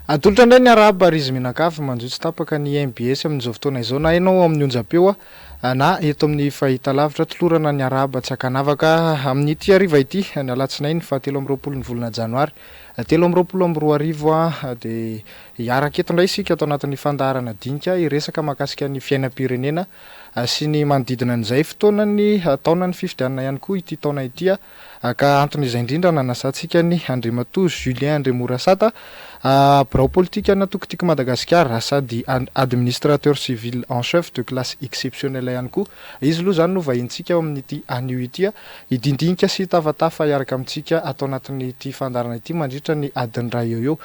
Atolotra indray ny arahaba ry izy mianakavy manjo tsy tapaka ny MBS amin'izao fotoana izao, na ianao amin'ny onjam-peo na eto amin'ny fahitalavitra. Tolorana ny arahaba tsy ankanavaka amin'ity hariva ity, ny alatsinainy faha-23 ny volana janoary 2023, dia hiaraka eto indray isika ato anatin'ny fandaharana dinika hiresaka mahakasika ny fiainam-pirenena sy ny manodidina an'izay. Fotoanan'ny taonan'ny fifidianana ihany koa ity taona ity, ka antony izay indrindra nanasantsika ny Andriamatoa Julien Andriamorasata, birao politikan'ny antoko Tiako Madagasikara sady administrateur civil en chef de classe exceptionnelle ihany koa. Izy aloha izany no vahinintsika ao amin'ity anio ity, hidindinika sy hitafatafa hiaraka amintsika ato anatin'ity fandaharana ity mandritra ny adiny iray eo eo.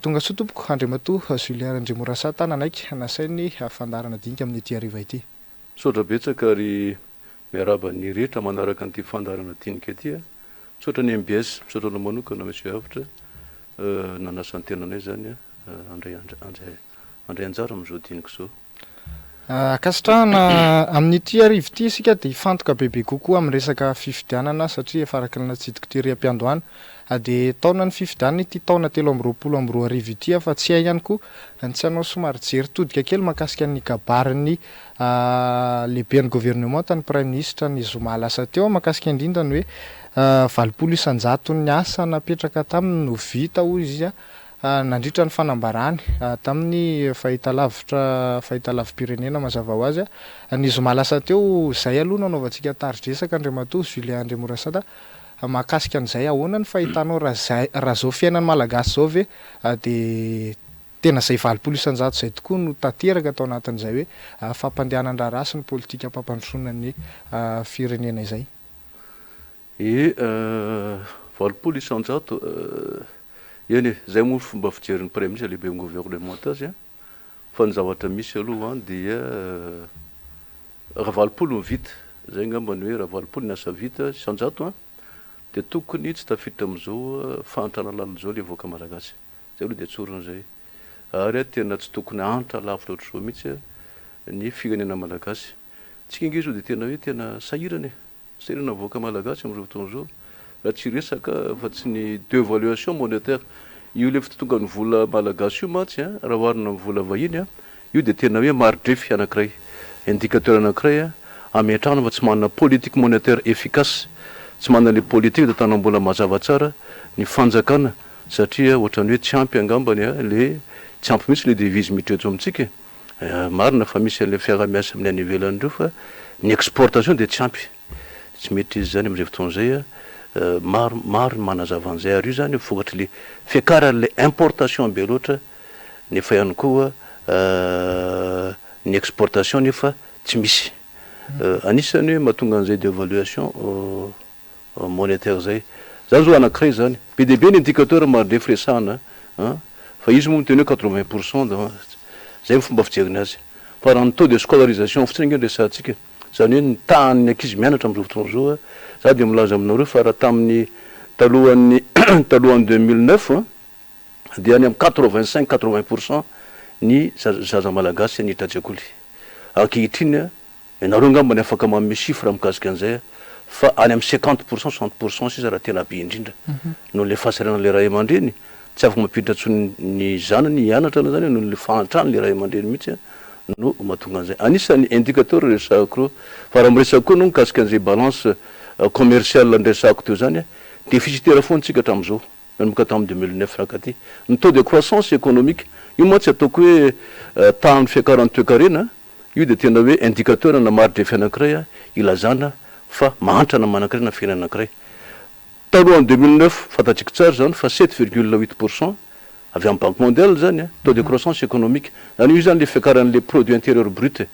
Tonga soa tompoko Andriamatoa Julien Randriamorasata nanaiky nasain'ny fandaharana dinika amin'ity hariva ity. Misaotra betsaka ary miarahaba ny rehetra manaraka an'ity fandaharana dinika ity a. Misaotra ny mbs, misaotra anao manokana Monsieur Avotra nanasa ny tenanay izany handray handray anjara amin'izao dinika izao. Ankasitrahana. Amin'ity hariva ity isika dia hifantoka bebe kokoa amin'ny resaka fifidianana satria efa araka ny natsidiko tery am-piandohana dia taonan'ny fifidianana ity taona 2023 ity, fa tsy hay ihany koa ny tsy hanao somary jery todika kely mahakasika ny kabarin'ny lehiben'ny governemanta, ny praiminisitra, ny zoma lasa teo, mahakasika indrindra ny hoe 80% ny asa napetraka taminy no vita, hoy izy, nandritra ny fanambarany tamin'ny fahitalavitra, fahitalavi-pirenena mazava ho azy, ny zoma lasa teo. Izay aloha no anaovantsika tari-dresaka, Andriamatoa Julien Andriamorasata, mahakasika an'izay. Ahoana ny fahitanao raha zay, raha zao fiainan'ny Malagasy zao ve dia tena izay 80% izay tokoa no tanteraka tao anatin'izay hoe fampandehanan-draharaha sy ny politikam-pampandrosoana ny firenena izay? Ie, 80%, eny e, izay moa ny fomba fijerin'ny Praiminisitra lehiben'ny governemanta azy an, fa ny zavatra misy aloha an dia raha 80 no vita, izay angamba ny hoe raha 80 ny asa vita isan-jato an, dia tokony tsy tafiditra amin'izao fahantrana lalina izao ilay vahoaka malagasy, izay aloha dia tsorina izay, ary tena tsy tokony hahantra lavitra ohatr'izao mihitsy ny firenena malagasy. Tsika ange izao dia tena hoe tena sahirana e! Sahirana ny vahoaka malagasy amin'izao fotoana izao raha tsy hiresaka afa-tsy ny devaluation monétaire. Io ilay fitontongan'ny vola malagasy io mantsy an, raha oharina amin'ny vola vahiny an, io dia tena hoe mari-drefy anankiray, indicateur anankiray an, ametrahana fa tsy manana politique monétaire efficace, tsy manana ilay politique tantanam-bola mazava tsara ny fanjakana satria ohatran'ny hoe tsy ampy angambany an, ilay tsy ampy mihitsy ilay devise miditra eto amintsika e. Marina fa misy an'ilay fiaraha-miasa amin'ny any ivelany ireo fa ny exportation dia tsy ampy. Tsy mety izy izany amin'izay fotoana izay. Maro maro ny manazava an'izay ary io izany vokatr'ilay fiakaran'ilay importation be loatra nefa ihany koa ny exportation nefa tsy misy. Anisan'ny hoe mahatonga an'izay devaluation monétaire zay. Zany zao anakiray zany. Be dia be ny indicateur mahandrefy resahana an! Fa izy moa miteny hoe 80% zay ny fomba fijeriny azy. Fa raha ny taux de scolarisation fotsiny ange no resahantsika, zany hoe ny tahan'ny ankizy mianatra amin'izao fotoana izao an, za dia milaza aminareo fa raha tamin'ny talohan'ny talohan'ny 2009 an, dia any amin'ny 85, 80% ny zaza malagasy niditra an-tsekoly. Ankehitriny an, Ianareo angamba ny afaka manome chiffre mikasika an'izay fa any amin'ny 50% 60% sisa raha tena be indrindra noho ilay fahasahiranan'ilay ray aman-dreny tsy afaka mampiditra intsony ny zanany hianatra na zany noho ilay fahantran'ilay ray aman-dreny mihitsy no mahatonga an'izay. Anisan'ny indicateur resahako ireo fa raha miresaka koa ianao mikasika an'izay balance commerciale niresahako teo izany, déficitaire foana isika hatramin'izao nanomboka tamin'ny 2009 nankaty. Ny taux de croissance économique, io mantsy ataoko hoe tahan'ny fiakaran'ny toekarena. Io dia tena hoe indicateur na mari-drefy anankiray ilazana fa mahantra na manankarena ny firenena anankiray. Talohan'ny 2009, fantatsika tsara izany fa 7,8% avy amin'ny Banque mondiale izany, taux de croissance économique. Izany hoe io izany ilay fiakaran'ilay produit intérieur brut e,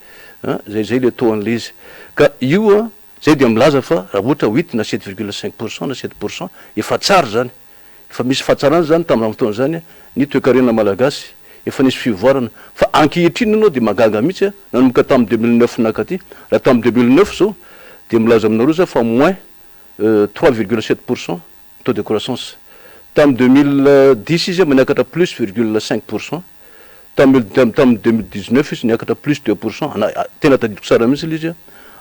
izay izay ilay taux an'ilay izy. Ka io izay dia milaza fa raha ohatra huit na 7,5% na 7% efa tsara izany. Efa misy fahatsarana izany tamin'izany fotoana izany ny toekarena malagasy, efa nisy fivoarana. Fa ankehitriny ianao dia mahagaga mihitsy, nanomboka tamin'ny 2009 nankaty, raha tamin'ny 2009 izao dia milaza aminareo za fa moins 3,7% taux de croissance. Tamin'ny 2010 izy niakatra plus virgule 5%, tamin'ny tamin'ny 2019 izy niakatra plus 2%, tena tadidiko tsara mihitsy ilay izy,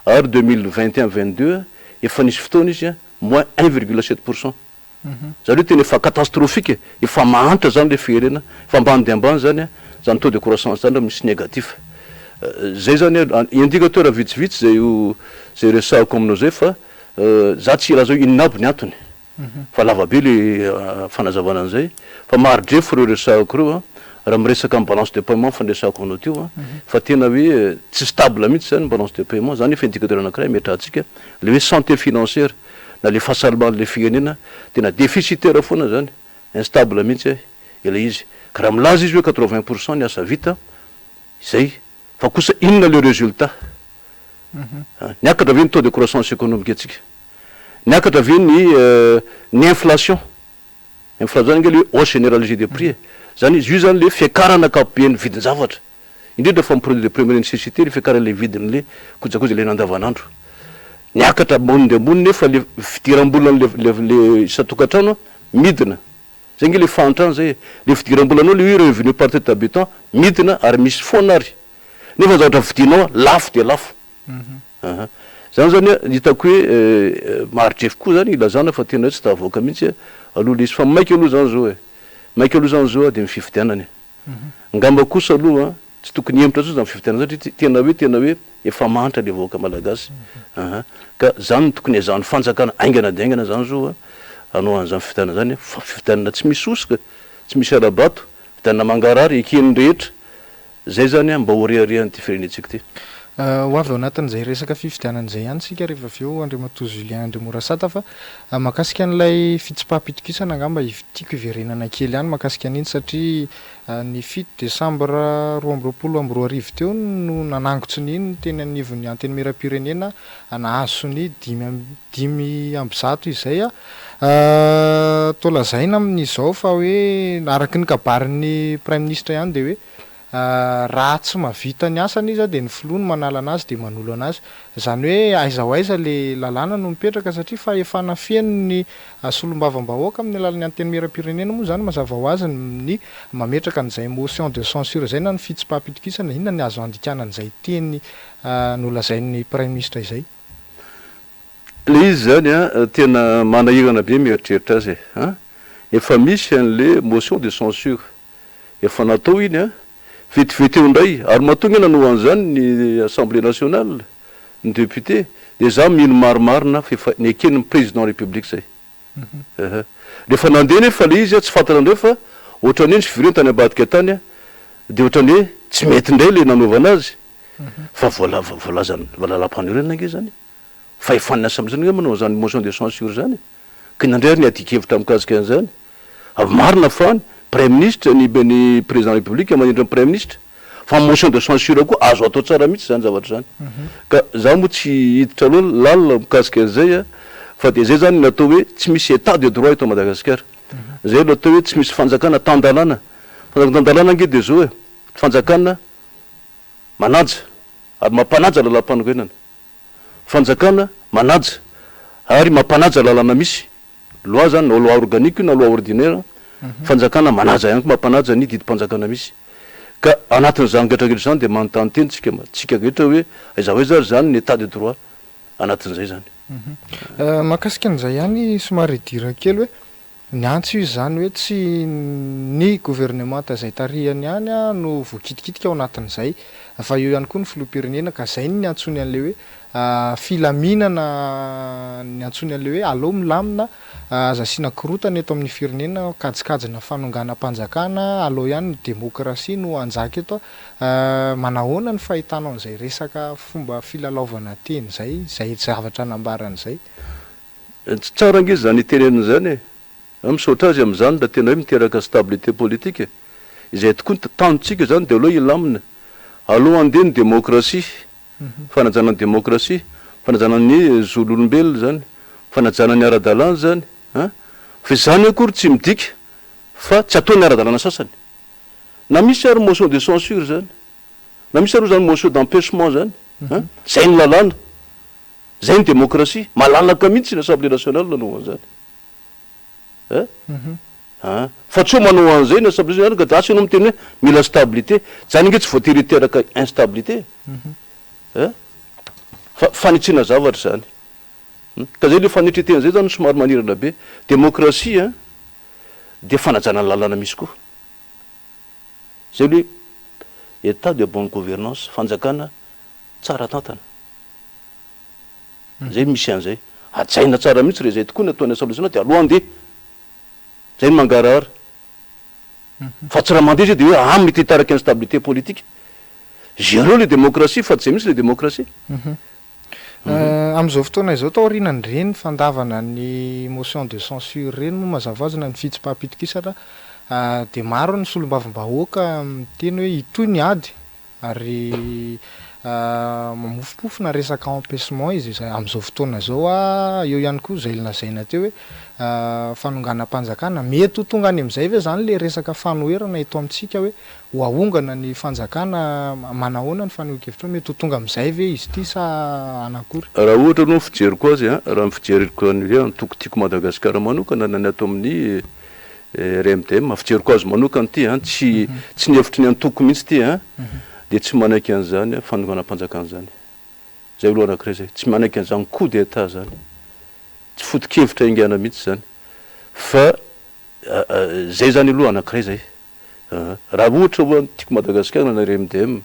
ary 2021 22 efa nisy fotoana izy moins 1,7%. Zany hoe tena efa catastrophique, efa mahantra zany le firenena, efa ambany dia ambany zany zany taux de croissance zany raha misy négatif. Zay zany indicateur vitsivitsy zay io zay resahako aminao zay fa za tsy hilaza hoe inona aby ny antony fa lava be le fanazavana an'izay fa mari-drefy ireo resahako ireo an, raha miresaka amin'ny balance de paiement fandresahako anao teo an, fa tena hoe tsy stable mihitsy zany ny balance de paiement, zany efa indicateur anankiray ametrahantsika le hoe santé financière na le fahasalaman'le firenena tena déficitaire foana zany, instable mihitsy ilay izy, ka raha milaza izy hoe 80 pour cent ny asa vita izay, fa kosa inona le résultat? Niakatra ve ny taux de croissance économique antsika? Niakatra ve ny ny inflation? Inflation zany ange le hoe hausse généralisée des prix e, zany izy io zany le fiakarana ankapoben'ny vidin-javatra, indrindra fa ny produit de première nécessité le fiakaran'le vidin'le kojakoja ilaina andavanandro. Niakatra ambony dia ambony nefa le fidiram-bolan'le le le isan-tokantrano midina, zay ange le fahantrana zay e, le fidiram-bolanao le hoe revenu par tête d'habitant midina ary misy foana ary, nefa ny zavatra vidinao lafo dia lafo. Aha. Zany zany a, hitako hoe mari-drefy koa zany ilazana fa tena hoe tsy tafavoaka mihitsy aloha le izy fa maika aloha zany zao e, maika aloha zany zao a de ny fifidianana e. Angamba kosa aloha tsy tokony hihemotra intsony zany fifidianana zany satria tena hoe tena hoe efa mahantra le vahoaka malagasy. Aha. Ka zany no tokony ezahan'ny fanjakana haingana dia haingana zany zao a, hanao an'izany fifidianana zany fa fifidianana tsy misy hosoka, tsy misy hala-bato, fifidianana mangarahara eken'ny rehetra. Zay zany an mba ho reharehan'ity firenentsika ity. Ho avy ao anatin'izay resaka fifidianana izay ihany isika rehefa avy eo Andriamatoa Julien Andriamorasata fa mahakasika an'ilay fitsipaham-pitokisana angamba tiako hiverenana kely ihany mahakasika an'iny satria ny fito desambra 2022 teo no nanangotsiny iny teny anivon'ny Antenimierampirenena nahazo sonia 105 izay Toa lazaina amin'izao fa hoe araka ny kabarin'ny praiminisitra ihany dia hoe raha tsy mahavita ny asany izy dia ny filoha no manala anazy dia manolo anazy. Izany hoe aiza ho aiza ilay lalàna no mipetraka satria fahefana feno ny solombavambahoaka amin'ny alalan'ny antenimierampirenena moa izany mazava ho azy ny mametraka an'izay motion de censure izay na ny fitsipaham-pitokisana, inona ny azo andikana an'izay teny nolazain'ny praiminisitra izay? Le izy zany an, tena manahirana be mieritreritra azy e an! Efa misy an'le motion de censure, efa natao iny an, vetivety eo indray, ary matoa nge nanao an'izany ny assemblée nationale, ny député, dia za mino marimarina fa efa neken'ny président république zay. Ehe. Rehefa nandeha nefa le izy an, tsy fantatra indray fa ohatran'ny hoe nisy fivoriana tany ambadika tany an, dia ohatran'ny hoe tsy mety indray le nanaovana azy, fa voala- voalazan'ny lalàmpanorenana ange zany e. Fahefan'ny assemblée ange manao an'izany motion de censure izany e! Ka inona indray ary ny adin-kevitra mikasika an'izany? Ary marina fa ny praiminisitra, ny ny président république manendry ny praiminisitra, fa ny motion de censure koa azo atao tsara mihitsy izany zavatra izany. Ka za moa tsy hiditra loa lalina mikasika an'izay a, fa dia izay izany no atao hoe tsy misy état de droit eto Madagasikara. Izay no atao hoe tsy misy fanjakana tan-dalàna. Fanjakana tan-dalàna ange dia izao e, fanjakana manaja ary mampanaja lalàmpanorenana. Fanjakana manaja ary mampanaja lalàna misy, loi zany na loi organique io na loi ordinaire, fanjakana manaja ihany koa mampanaja ny didim-panjakana misy. Ka anatin'izany rehetra rehetra izany dia manontany tena tsika tsika rehetra hoe aiza ho aiza ary izany ny état de droit anatin'izay izany. Mahakasika an'izay ihany somary hidirako kely hoe Niantso izy izany hoe tsy ny governemanta izay tarihany ihany no voakitikitika ao anatin'izay fa eo ihany koa ny filoham-pirenena ka izay no niantsoany an'ilay hoe filaminana, niantsoany an'ilay hoe aleo milamina, aza asiana korontana eto amin'ny firenena, kajikajina fanonganam-panjakana, aleo ihany ny demokrasia no hanjaka eto. Manahoana ny fahitanao an'izay resaka fomba filalaovana teny izay, izay zavatra nambarany izay? Tsy tsara ange izany itenenana izany e! Za misaotra azy amin'izany raha tena hoe miteraka stabilité politique e! Izay tokoa ny tanjontsika izany dia aleo hilamina, aleo handeha ny demokrasia, fanajana ny demokrasia, fanajana ny zon'olombelona izany, fanajana ny ara-dalàna izany an! Fa izany akory tsy midika fa tsy atao ny ara-dalàna sasany. Na misy ary motion de censure izany, na misy ary izany motion d'empêchement izany an! Izay ny lalàna. Zay ny demokrasia, malalaka mihitsy ny assemblée nationale nanao an'izany eh! An! Fa tsy hoe manao an'izay ny assemblée nationale ka lasa ianao miteny hoe mila stabilité, zany ange tsy voatery hiteraka instabilité eh! Fa fanitsiana zavatra izany. Ka zay le fanetretena zay zany somary manirana be. Demokrasia dia fanajana ny lalàna misy koa. Zay le hoe Etat de bonne gouvernance, fanjakana tsara tantana. Zay misy an'izay. Hajaina tsara mihitsy re zay tokoa ny ataon'ny Assemblée nationale dia aleo handeha. Zay ny mangarahara. Fa tsy raha mandeha zay dia hoe ah mety hitarika instabilité politique. Géreo le démocratie fa tsy zay mihitsy le démocratie. Amin'izao fotoana izao, taorianan'ireny fandavana ny motion de censure ireny moa mazava ho azy na ny fitsipaham-pitokisana dia maro ny solombavambahoaka miteny hoe hitohy ny ady ary mamofompofona resaka empêchement izy izay amin'izao fotoana izao. Eo ihany koa izay lazaina teo hoe fanonganam-panjakana. Mety ho tonga any amin'izay ve izany ilay resaka fanoherana eto amintsika hoe Ho ahongana ny fanjakana, manahoana ny fanehoan-kevitrao? Mety ho tonga amin'izay ve izy ity sa hanakory? Raha ohatra aloha ny fijeriko azy an, raha ny fijeriko an'ny hoe antoko Tiako Madagasikara manokana na ny ato amin'ny RMDM, fijeriko azy manokana ity an, tsy tsy ny hevitry ny antoko mihitsy ity an, dia tsy manaiky an'izany fanonganam-panjakana izany. Izay aloha anankiray izay. Tsy manaiky an'izany coup d'Etat izany. Tsy foto-kevitra haingana mihitsy izany. Fa izay izany aloha anankiray izay. Raha ohatra hoa ny Tiako Madagasikara na RMDM,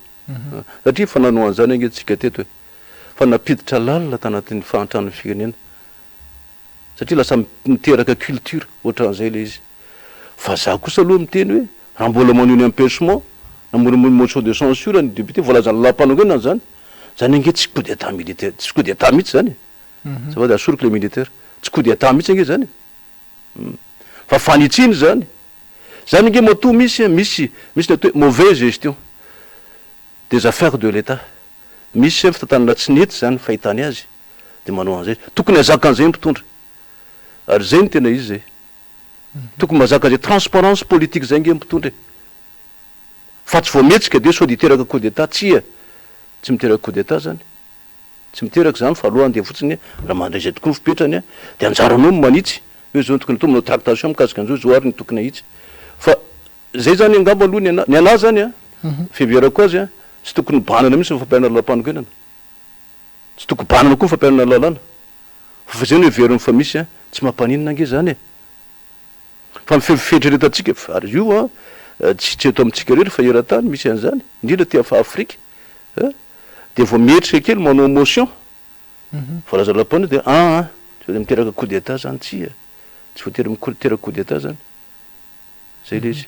satria efa nanao an'izany ange tsika teto e, fa nampiditra lalina tanatin'ny fahantran'ny firenena, satria lasa miteraka culture ohatran'izay ilay izy. Fa za kosa aloha miteny hoe raha mbola manohy ny empêchement na mbola manohy motion de censure ny député, voalazan'ny lalàmpanorenana izany, izany ange tsy coup d'état militaire, tsy coup d'état mihitsy izany e, azafady asoriko ilay militaire, tsy coup d'état mihitsy ange izany e. Fa fanitsiana izany. Izany ange matoa misy, misy, misy ny atao hoe mauvaise gestion des affaires de l'Etat. Misy fitantanana tsy nety izany fahitany azy dia manao an'izay. Tokony hahazaka an'izay ny mpitondra. Ary izay no tena izy izay. Tokony mahazaka an'izay transparence politique izay ange ny mpitondra e. Fa tsy vao mihetsika dia sao dia hiteraka coup d'Etat. Tsia, tsy miteraka coup d'Etat izany. Tsy miteraka izany fa aleo handeha fotsiny raha mandray izay tokoa ny fipetrany dia anjaranao no manitsy hoe izao no tokony atao, manao tractation mikasika an'izao, izao ary no tokony ahitsy. Fa izay izany angamba aloha ny anà, ny anà izany an, fiheverako azy an, tsy tokony hobahanana mihitsy ny fampiharana lalàmpanorenana, tsy tokony hobahanana koa ny fampiharana lalàna, fa izay no heveriny fa misy an, tsy mampaninona ange izany e! Fa ny fieritreretantsika, ary io an, tsy tsy eto amintsika irery fa eran-tany misy an'izany, indrindra aty Afrika an, dia vao mihetrika kely manao motion, voalaza lapoaly dia an an, sao dia miteraka coup d'état zany, tsia, tsy voatery miteraka coup d'état zany, zay ilay izy.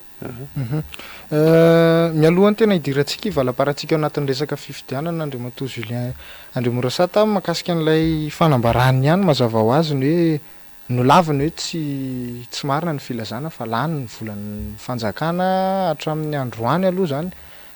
Mialohan'ny tena hidirantsika hivalamparantsika ao anatin'ny resaka fifidianana Andriamatoa Julien Andriamorasata, mahakasika an'ilay fanambarany ihany mazava ho azy ny hoe Nolaviny hoe tsy tsy marina ny filazana fa lany ny volan'ny fanjakana hatramin'ny androany aloha izany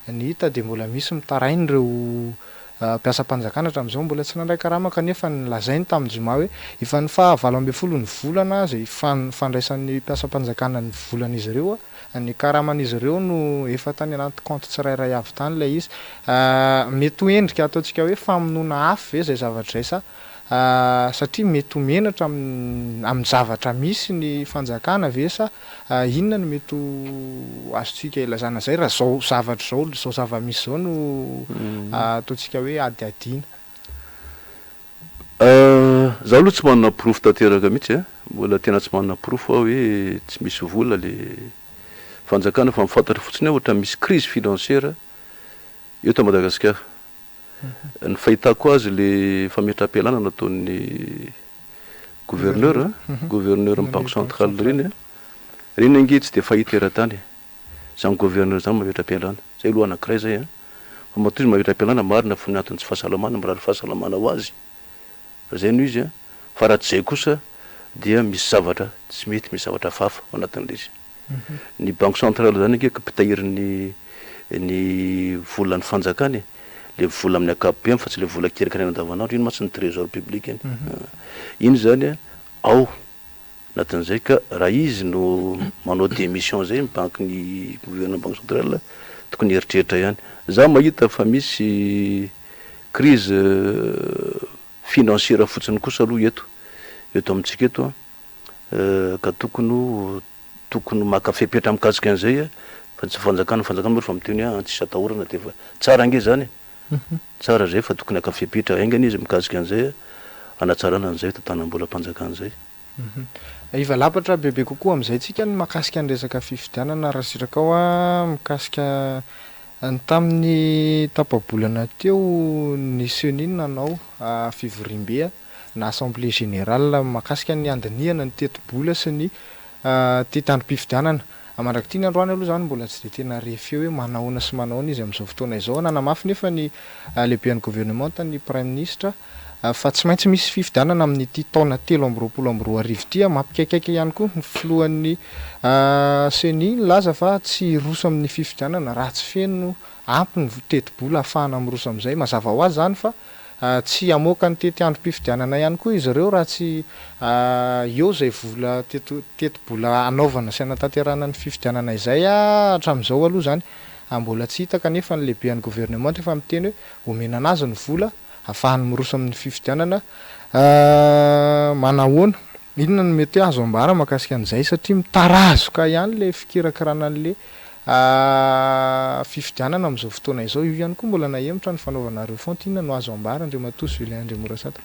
ny hita dia mbola misy mitaraina ireo mpiasam-panjakana hatramin'izao mbola tsy nandray karama kanefa nolazainy tamin'ny zoma hoe efa ny faha 18 ny volana izay fandraisan'ny mpiasam-panjakana ny volan'izy ireo ny karaman'izy ireo no efa tany anaty compte tsirairay avy tany ilay izy. Mety ho endrika ataontsika hoe famonoana afo ve izay zavatra izay sa Satria mety ho menatra amin'ny zavatra misy ny fanjakana ve sa inona no mety ho azontsika ilazana izay raha izao zavatra izao, izao zava-misy izao no ataontsika hoe hadihadiana? Izaho aloha tsy manana porofo tanteraka mihitsy e, mbola tena tsy manana porofo aho hoe tsy misy vola le fanjakana fa ny fantatro fotsiny hoe ohatran'ny misy crise financière eto Madagasikara. Ny fahitako azy le fametraham-pialana nataon'ny gouverneur an, gouverneur ny banque centrale ireny an, ireny ange tsy dia fahita eran-tany e, izany gouverneur izany mametra-pialana, izay aloha anankiray izay an, fa matoa izy mametra-pialana marina fa ny antony tsy fahasalamana, mirary fahasalamana ho azy, fa izay no izy an, fa raha tsy izay kosa dia misy zavatra tsy mety, misy zavatra hafahafa ao anatin'ilay izy. Ny banque centrale zany ange ka mpitahiry ny ny volan'ny fanjakana e, le vola amin'ny ankapobeny fa tsy le vola kirakiraina andavanandro, iny mantsy ny trésor public iny, iny zany ao anatin'izay ka raha izy no manao démission zay ny banky ny gouverneur banque centrale tokony hieritreritra ihany, za mahita fa misy crise financière fotsiny kosa aloha eto eto amintsika eto an, ka tokony ho tokony maka fepetra mikasika an'izay fa tsy fanjakana, fanjakana moa rehefa miteny hoe tsisy atahorana dia efa tsara ange izany e, tsara izay fa tokony haka fepetra haingana izy mikasika an'izay hanatsarana an'izay fitantanam-bolam-panjakana izay. Hivalapatra bebe kokoa amin'izay tsika ny mahakasika ny resaka fifidianana raha sitrakao mikasika ny tamin'ny tapa-bolana teo ny Ceni nanao fivoriambe na assemblée générale mahakasika ny handinihana ny tetibola sy ny tetiandrom-pifidianana. Mandrak'ity ny androany aloha izany mbola tsy dia tena re feo hoe manahoana sy manahoana izy amin'izao fotoana izao. Nanamafy nefa ny lehiben'ny governemanta, ny praiminisitra, fa tsy maintsy misy fifidianana amin'ity taona 2023 ity. Mampikaikaika ihany koa ny filohan'ny Ceni nilaza fa tsy hiroso amin'ny fifidianana raha tsy feno ampy ny tetibola ahafahana miroso amin'izay. Mazava ho azy izany fa tsy hamoaka ny tetiandrom-pifidianana ihany koa izy ireo raha tsy eo izay vola tetibola hanaovana sy hanatanterahana ny fifidianana izay. Hatramin'izao aloha izany mbola tsy hita kanefa ny lehiben'ny governemanta efa miteny hoe omena an'azy ny vola ahafahany miroso amin'ny fifidianana. Manahoana? Inona no mety hoe azo ambara mahakasika an'izay satria mitarazoka ihany ilay fikirakirana an'ilay fifidianana amin'izao fotoana izao. Io ihany koa mbola nahemotra ny fanaovana refonte. Inona no azo ambara Andriamatoa Julien Andriamorasata?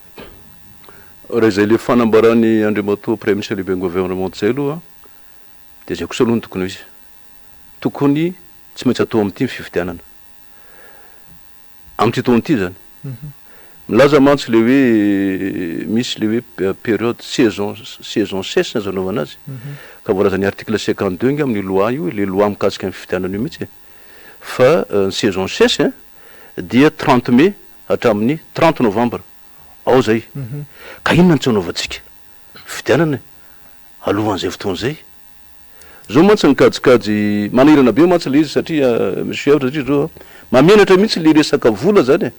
Raha izay ilay fanambaran'i Andriamatoa Praiminisitra lehiben'ny governemanta izay aloha dia izay kosa aloha no tokony ho izy. Tokony tsy maintsy atao amin'ity ny fifidianana. Amin'ity taona ity izany. Milaza mantsy ilay hoe misy ilay hoe période saison saison sèche ny azo anaovana azy. Ka voalazan'ny article 52 ange amin'io loi io, ilay loi mikasika ny fifidianana io mihitsy e, fa ny saison sèche dia 30 mai hatramin'ny 30 novembre. Ao izay. Ka inona no tsy anaovantsika fifidianana e, alohan'izay fotoana izay? Zao mantsy ny kajikajy, manahirana be mantsy le izy satria monsieur Avitra satria zao an, mahamenatra mihitsy le resaka vola zany e,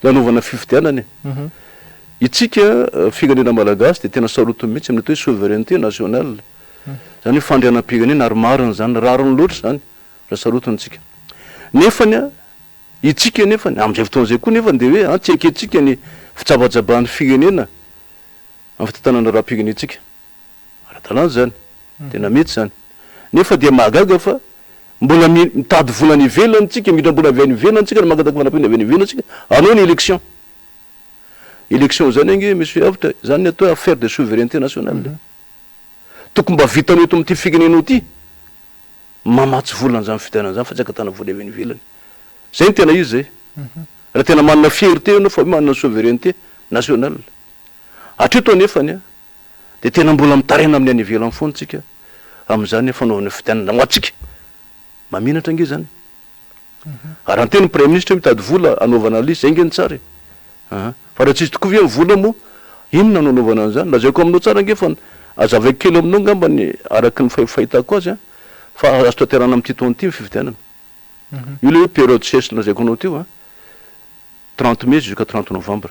le hanaovana fifidianana e. Itsika firenena malagasy dia tena sarotiny mihitsy amin'ny atao hoe souveraineté nationale, zany hoe fandrianam-pirenena ary marina zany, rariny loatra zany raha sarotiny tsika. Nefany an, itsika nefany, amin'izay fotoana izay koa nefany dia hoe an tsy ekentsika ny fitsabatsabahan'ny firenena amin'ny fitantanana raharaham-pirenentsika. Ara-dalàna izany, tena mety izany. Nefa dia mahagaga fa mbola mitady vola any ivelany tsika, mindram-bola avy any ivelany tsika, na mangataka fanampiana avy any ivelany tsika, hanao ny élection. Élection izany ange Monsieur Avotra, izany ny atao hoe affaire de souveraineté nationale. Tokony mba vitanao eto amin'ity firenenao ity mamatsy vola an'izany fifidianana izany fa tsy angatahana vola avy any ivelany. Izay no tena izy izay. Raha tena manana fierté ianao fa hoe manana souveraineté nationale. Hatreto anefany dia tena mbola mitaraina amin'ny any ivelany foana tsika amin'izany fanaovana fifidianana ho antsika. Mahamenatra ange izany. Ary raha niteny ny praiminisitra hoe mitady vola hanaovana an'ilay izy, izay ange no tsara e. Aa. Fa raha tsisy tokoa ve ny vola moa, inona no hanaovana an'izany? Lazaiko aminao tsara ange fa hazavaiko kely aminao angamba ny araka ny fahitako azy an, fa azo tanterahina amin'ity taona ity ny fifidianana. Io ilay hoe période sèche nolazaiko anao teo an, 30 mai jusqu'à 30 novembre.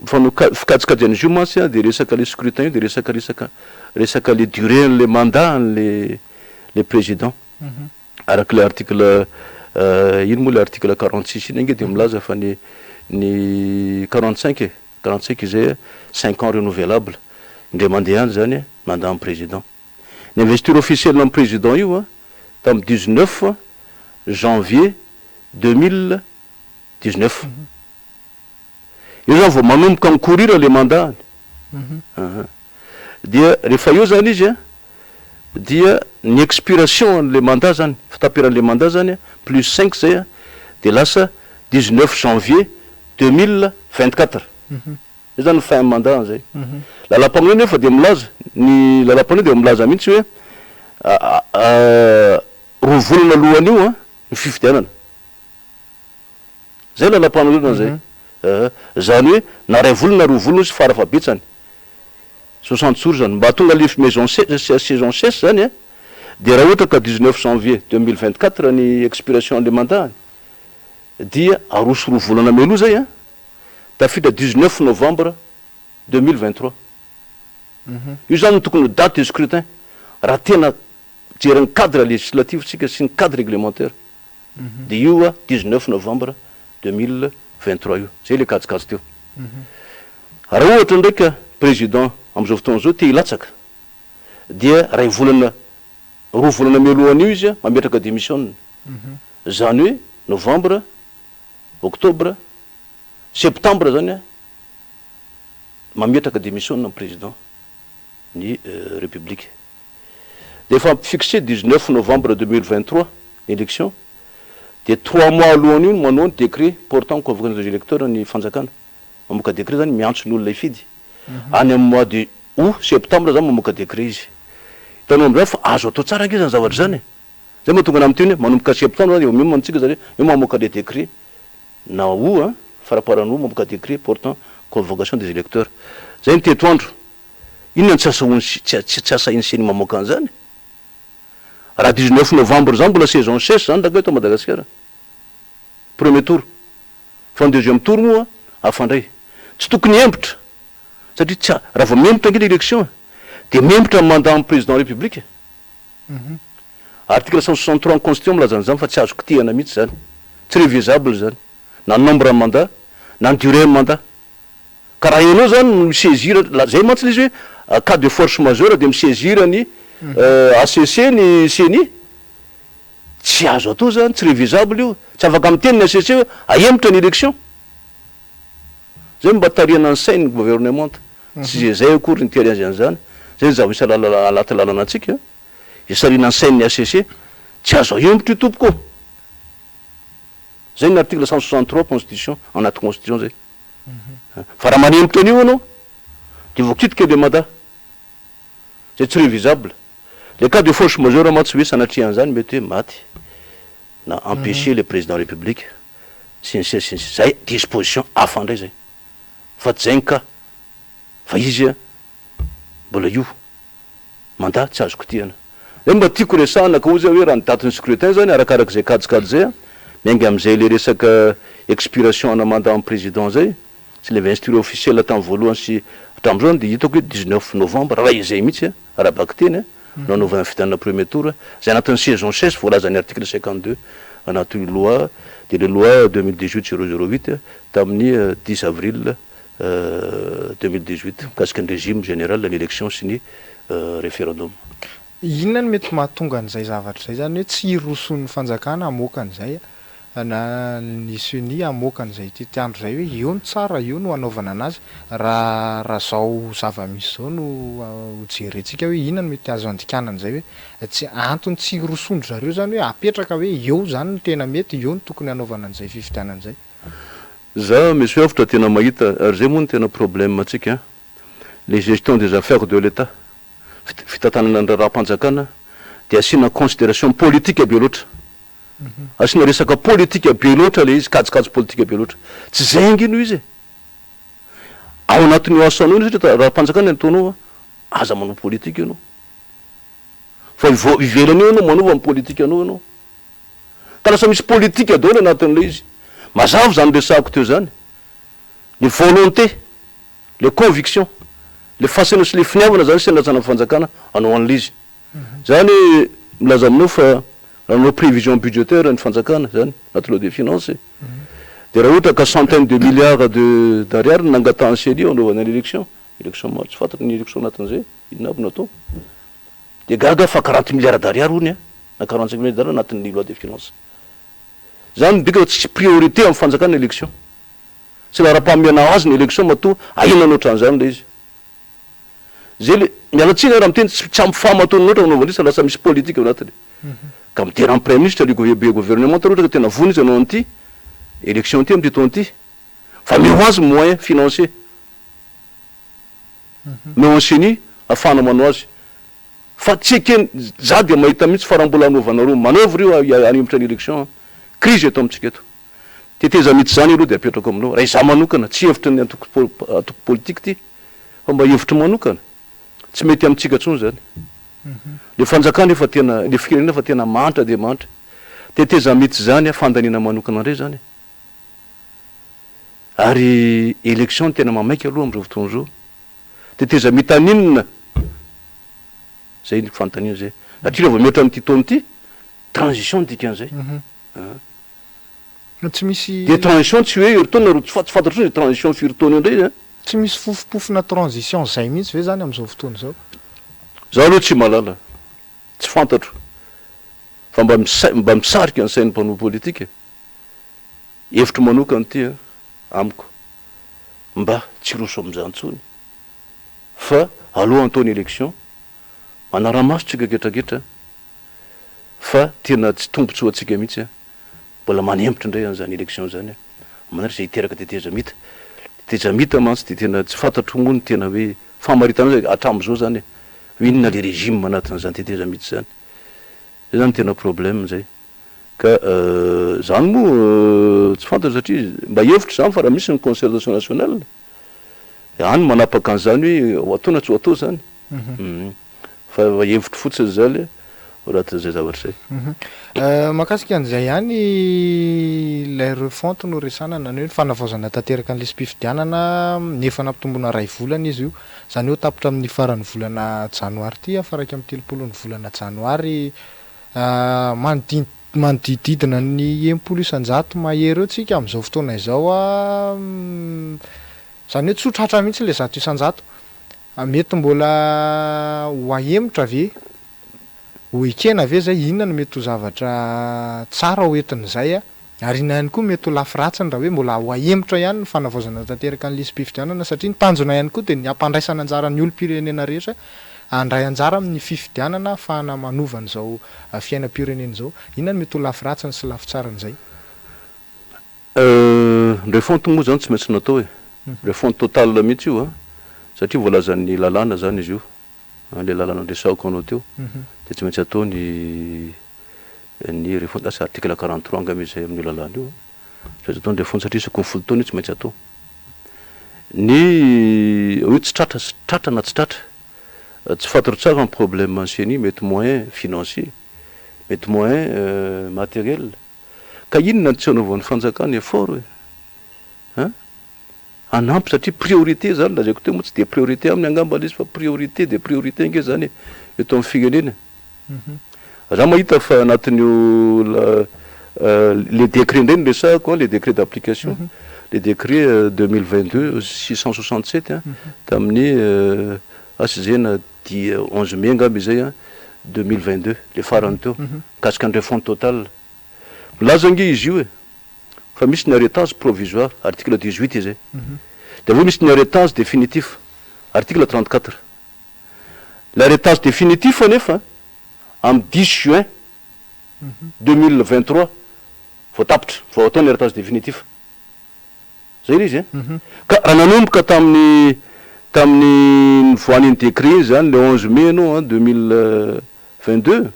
Fa no fikajikajy an'izy io mantsy dia resaka le scrutin io dia resaka resaka resaka le durée an'le mandat an'le le président. Araka ilay article ino moa ilay article 46 iny ange dia milaza fa ny ny 45 e, 45 izay cinq ans renouvelable, indray mandeha ihany izany mandat an'ny président. Ny investiture officielle an'ny président io an tamin'ny 19 janvier 2019. Eo zany vao manomboka mi-courir le mandat-ny. Dia rehefa eo zany izy an, dia ny expiration an'le mandat zany, fitaperan'le mandat zany an, plus cinq zay an, dia lasa 19 janvier 2024. Zay zany ny fin mandat zay. Lalampanorenana nefa dia milaza, ny lalampanorenana dia milaza mihitsy hoe roa volana alohan'io an ny fifidianana. Zay lalampanorenana zay. Zany hoe na ray volana na roa volana ozy farafahabetsany. 60 jours zany. Mba hahatonga le maison saison sèche zany an, dia raha ohatra ka 19 janvier 2024 ny expiration an'le mandat dia aroso roa volana mialoha zay an, tafiditra 19 novembre 2023. Io zany no tokony ho date de scrutin raha tena mijery ny cadre législatif tsika sy ny cadre réglementaire. Dia io 19 novembre 2023 io. Zay le kajikajy teo. Raha ohatra indray ka président amin'izao fotoana izao te hilatsaka dia iray volana, roa volana mialohan'io izy mametraka démission. Izany hoe novembre, octobre, septembre zany. Mametraka démission ny président ny République. Dia efa fixé 19 novembre 2023 ny élection, dia 3 mois alohan'io no manao ny décret portant convocation des électeurs ny fanjakana. Mamoaka décret zany miantso ny olona hifidy. Any amin'ny mois de août, septembre zany mamoaka décret izy. Hitanao amin'izany fa azo atao tsara ange zany zavatra zany e. Zay mahatonga anah miteny hoe manomboka septembre zany efa miomana antsika zany hoe mamoaka le décret na août an, faraparany août mamoaka décret portant convocation des électeurs. Zay ny tetoandro. Inona no tsy asahoany tsy asahin'ny CENI mamoaka an'izany? Raha 19 novembre zany mbola saison sèche zany rangahy eto Madagasikara. Premier tour. Fa ny deuxième tour moa hafa indray. Tsy tokony hiembotra satria tsy raha vao miembotra ange le élection dia miembotra ny mandat amin'ny président république. Article 163 ny constitution milaza an'izany fa tsy azo kitihana mihitsy zany. Tsy révisable zany. Na ny nombre ny mandat, na ny durée ny mandat. Ka raha ianao zany no mi-saisir, zay mantsy le izy hoe cas de force majeure dia mi-saisir ny HCC ny CENI. Tsy azo atao zany, tsy révisable io. Tsy afaka miteny ny HCC hoe ahemotra ny élection. Zay mba tarihana ny sain'ny gouvernement. Tsy zay akory ny tery azy an'izany. Zay ny zava-misy anaty lalana antsika. Isarihana ny sain'ny HCC. Tsy azo ahemotra io tompoko ô. Zay ny article 163 constitution, anaty constitution zay. Fa raha manempotra an'io ianao, dia voakitika le mandat. Zay tsy révisable. Le cas de force majeure mantsy hoe sanatria an'izany mety hoe maty na empêcher le président république sy ny sisa sy ny sisa. Zay disposition hafa indray zay. Fa tsy zay ny cas. Fa izy a mbola io mandat tsy azo kitihana. Zay mba tiako resahana ka hoy zay hoe raha ny date ny scrutin zany arakarak'izay kajikajy zay a, miainga am'izay le resaka expiration ana mandat amin'ny président zay sy le investiture officielle tamin'ny voalohany sy hatramin'izao dia hitako hoe 19 novembre raha izay mihitsy a, ara-bakiteny a, no anaovana fifidianana premier tour zay anatin'ny saison sèche voalazan'ny article 52 anaty loi de le loi 2018 008 tamin'ny 10 avril 2018 mikasika ny régime général ny élection sy ny référendum. Inona no mety mahatonga an'izay zavatra izay zany hoe tsy hiroson'ny fanjakana hamoaka an'izay na ny CENI hamoaka an'izay tetiandro izay hoe eo no tsara, eo no hanaovana anazy, raha zao zava-misy zao no hojerentsika hoe inona no mety azo andikana an'izay hoe tsy antony tsy hirosondry zareo zany hoe apetraka hoe eo zany no tena mety, eo no tokony hanaovana an'izay fifidianana izay. Za misy hevitra tena mahita ary zay moa no tena problème antsika, le gestion des affaires de l'État, fitantanana ny raharaham-panjakana dia asiana considération politique be loatra. Asiana resaka politique be loatra le izy, kajikajy politique be loatra. Tsy zay ange no izy e. Ao anatin'io asanao io satria raharaham-panjakana ny ataonao, aza manao politique ianao. Fa ivelany eo ianao manova ny politique anao ianao. Ka lasa misy politique daholo anatin'ilay izy. Mazava zany resahako teo zany. Le volonté, le conviction, le fahasahiana sy le finiavana zany sy ny fanjakana hanao an'ilay izy. Zany milaza aminao fa raha nanao prévision budgétaire ny fanjakana zany anaty loi de finances dia raha ohatra ka centaine de milliards de d'ariary no nangatahan'ny CENI hanaovana ny élection, élection maro tsy fantatro ny élection anatin'izay inona aby no atao, dia gaga fa 40 milliards d'ariary hony a, na 45 milliards d'ariary anatin'ny loi de finances. Zany midika fa tsy priorité amin'ny fanjakana ny élection. Tsy laharam-pahamehana azy ny élection matoa ahinana ohatran'izany ilay izy. Zay le miala tsiny aho raha miteny tsy ampy fahamatoana loatra manaovana izy fa lasa misy politique ao anatiny. Ka midera amin'ny premier ministre le gouvernement raha ohatra ka tena vonona izy hanao an'ity élection ity amin'ity taona ity fa omeo azy moyen financier. Omeo an'ny CENI ahafahana manao azy. Fa tsy ekeny, za dia mahita mihitsy fa raha mbola hanaovanareo manœuvre io hanempotra ny élection, crise eto amintsika eto. Tetezamita izany aloha dia apetrako aminao. Raha izaho manokana, tsy hevitry ny antoko antoko politique ity, fa mba hevitro manokana, tsy mety amintsika intsony izany. Le fanjakana efa tena, le firenena efa tena mahantra dia mahantra. Tetezamita izany fandaniana manokana indray izany. Ary élection no tena mamaika aloha amin'izao fotoana izao. Tetezamita haninona? Zay ny fanontaniana zay. Satria raha vao mihoatra amin'ity taona ity, transition ny dikan'izay. Tsy misy. Dia transition tsy hoe herintaona ro tsy fantatro intsony izay transition firy taona eo indray an. Tsy misy fofompofona transition zay mihitsy ve zany amin'izao fotoana izao? Zaho aloha tsy mahalala, tsy fantatro fa mba mba misarika ny sain'ny mpanao politika. Hevitro manokana ity an, amiko. Mba tsy hiroso amin'izany intsony. Fa aloha atao ny élection, manara-maso tsika getragetra fa tena tsy tombotsoantsika mihitsy an, mbola manempotra indray an'izany élection izany an, manaiky izay hiteraka tetezamita, tetezamita mantsy dia tena tsy fantatro moa ny tena hoe famaritana azy hatramin'izao izany e, hoe inona le régime anatin'izany tetezamita izany, zay zany tena problème zay, ka zany moa tsy fantatro satria mba hevitro izany fa raha misy ny concertation nationale, Any manapaka an'izany hoe ho atao na tsy ho atao izany. Fa hevitro fotsiny izany ao anatin'izay zavatra izay. Mahakasika an'izay ihany ilay refonte no resahana na ny hoe ny fanavaozana tanteraka ny lisi-pifidianana efa nampitomboina iray volana izy io. Izany hoe ho tapitra amin'ny faran'ny volana janoary ity, faha 31 ny volana janoary. Manodidididina ny 60% mahery eo tsika amin'izao fotoana izao a, izany hoe tsy ho tratra mihitsy ilay 100%. Mety mbola ho ahemotra ve? Ho ekena ve izay? Inona no mety ho zavatra tsara ho entin'izay? Ary inona ihany koa mety ho lafy ratsiny raha hoe mbola ho ahemotra ihany ny fanavaozana tanteraka ny lisi-pifidianana satria ny tanjona ihany koa dia ny hampandraisana anjara ny olom-pirenena rehetra handray anjara amin'ny fifidianana ahafahana manova an'izao fiainam-pirenena izao. Inona no mety ho lafy ratsiny sy lafy tsaran'izay? Ny refonte moa izany tsy maintsy natao e. Refonte totale mihitsy io an, satria voalazan'ny lalàna izany izy io. Ilay lalàna niresahako anao teo dia tsy maintsy atao ny ny refonte, asa article 43 angamba izay amin'io lalàna io an, tsy maintsy atao ny refonte satria isaky ny 10 taona io tsy maintsy atao. Ny hoe tsy tratra sy tratra na tsy tratra, tsy fantatro tsara ny problème an'ny ceni, mety moyen financier, mety moyen matériel, ka inona no tsy anaovan'ny fanjakana effort e? Hein? Hanampy satria priorité zany, lazaiko teo moa tsy dia priorité aminy angamba ilay izy fa priorité dia priorité ange zany e, eto amin'ny firenena e. Za mahita fa anatin'io le décret indray no resahako an, le décret d'application, le décret 2022 667 an, tamin'ny asa izay na dix onze mai angamba izay an, 2022, le farany teo, mikasika ny refonte totale. Milaza ange izy io e, fa misy ny arrêtage provisoire, article 18 izay, dia avy eo misy ny arrêtage définitif, article 34. Ilay arrêtage définitif anefa amin'ny 10 juin 2023 vao tapitra, vao atao ny arrêtage définitif. Zay ilay izy an. Ka raha nanomboka tamin'ny tamin'ny nivoahan'iny décret iny izany le 11 mai ianao an 2022,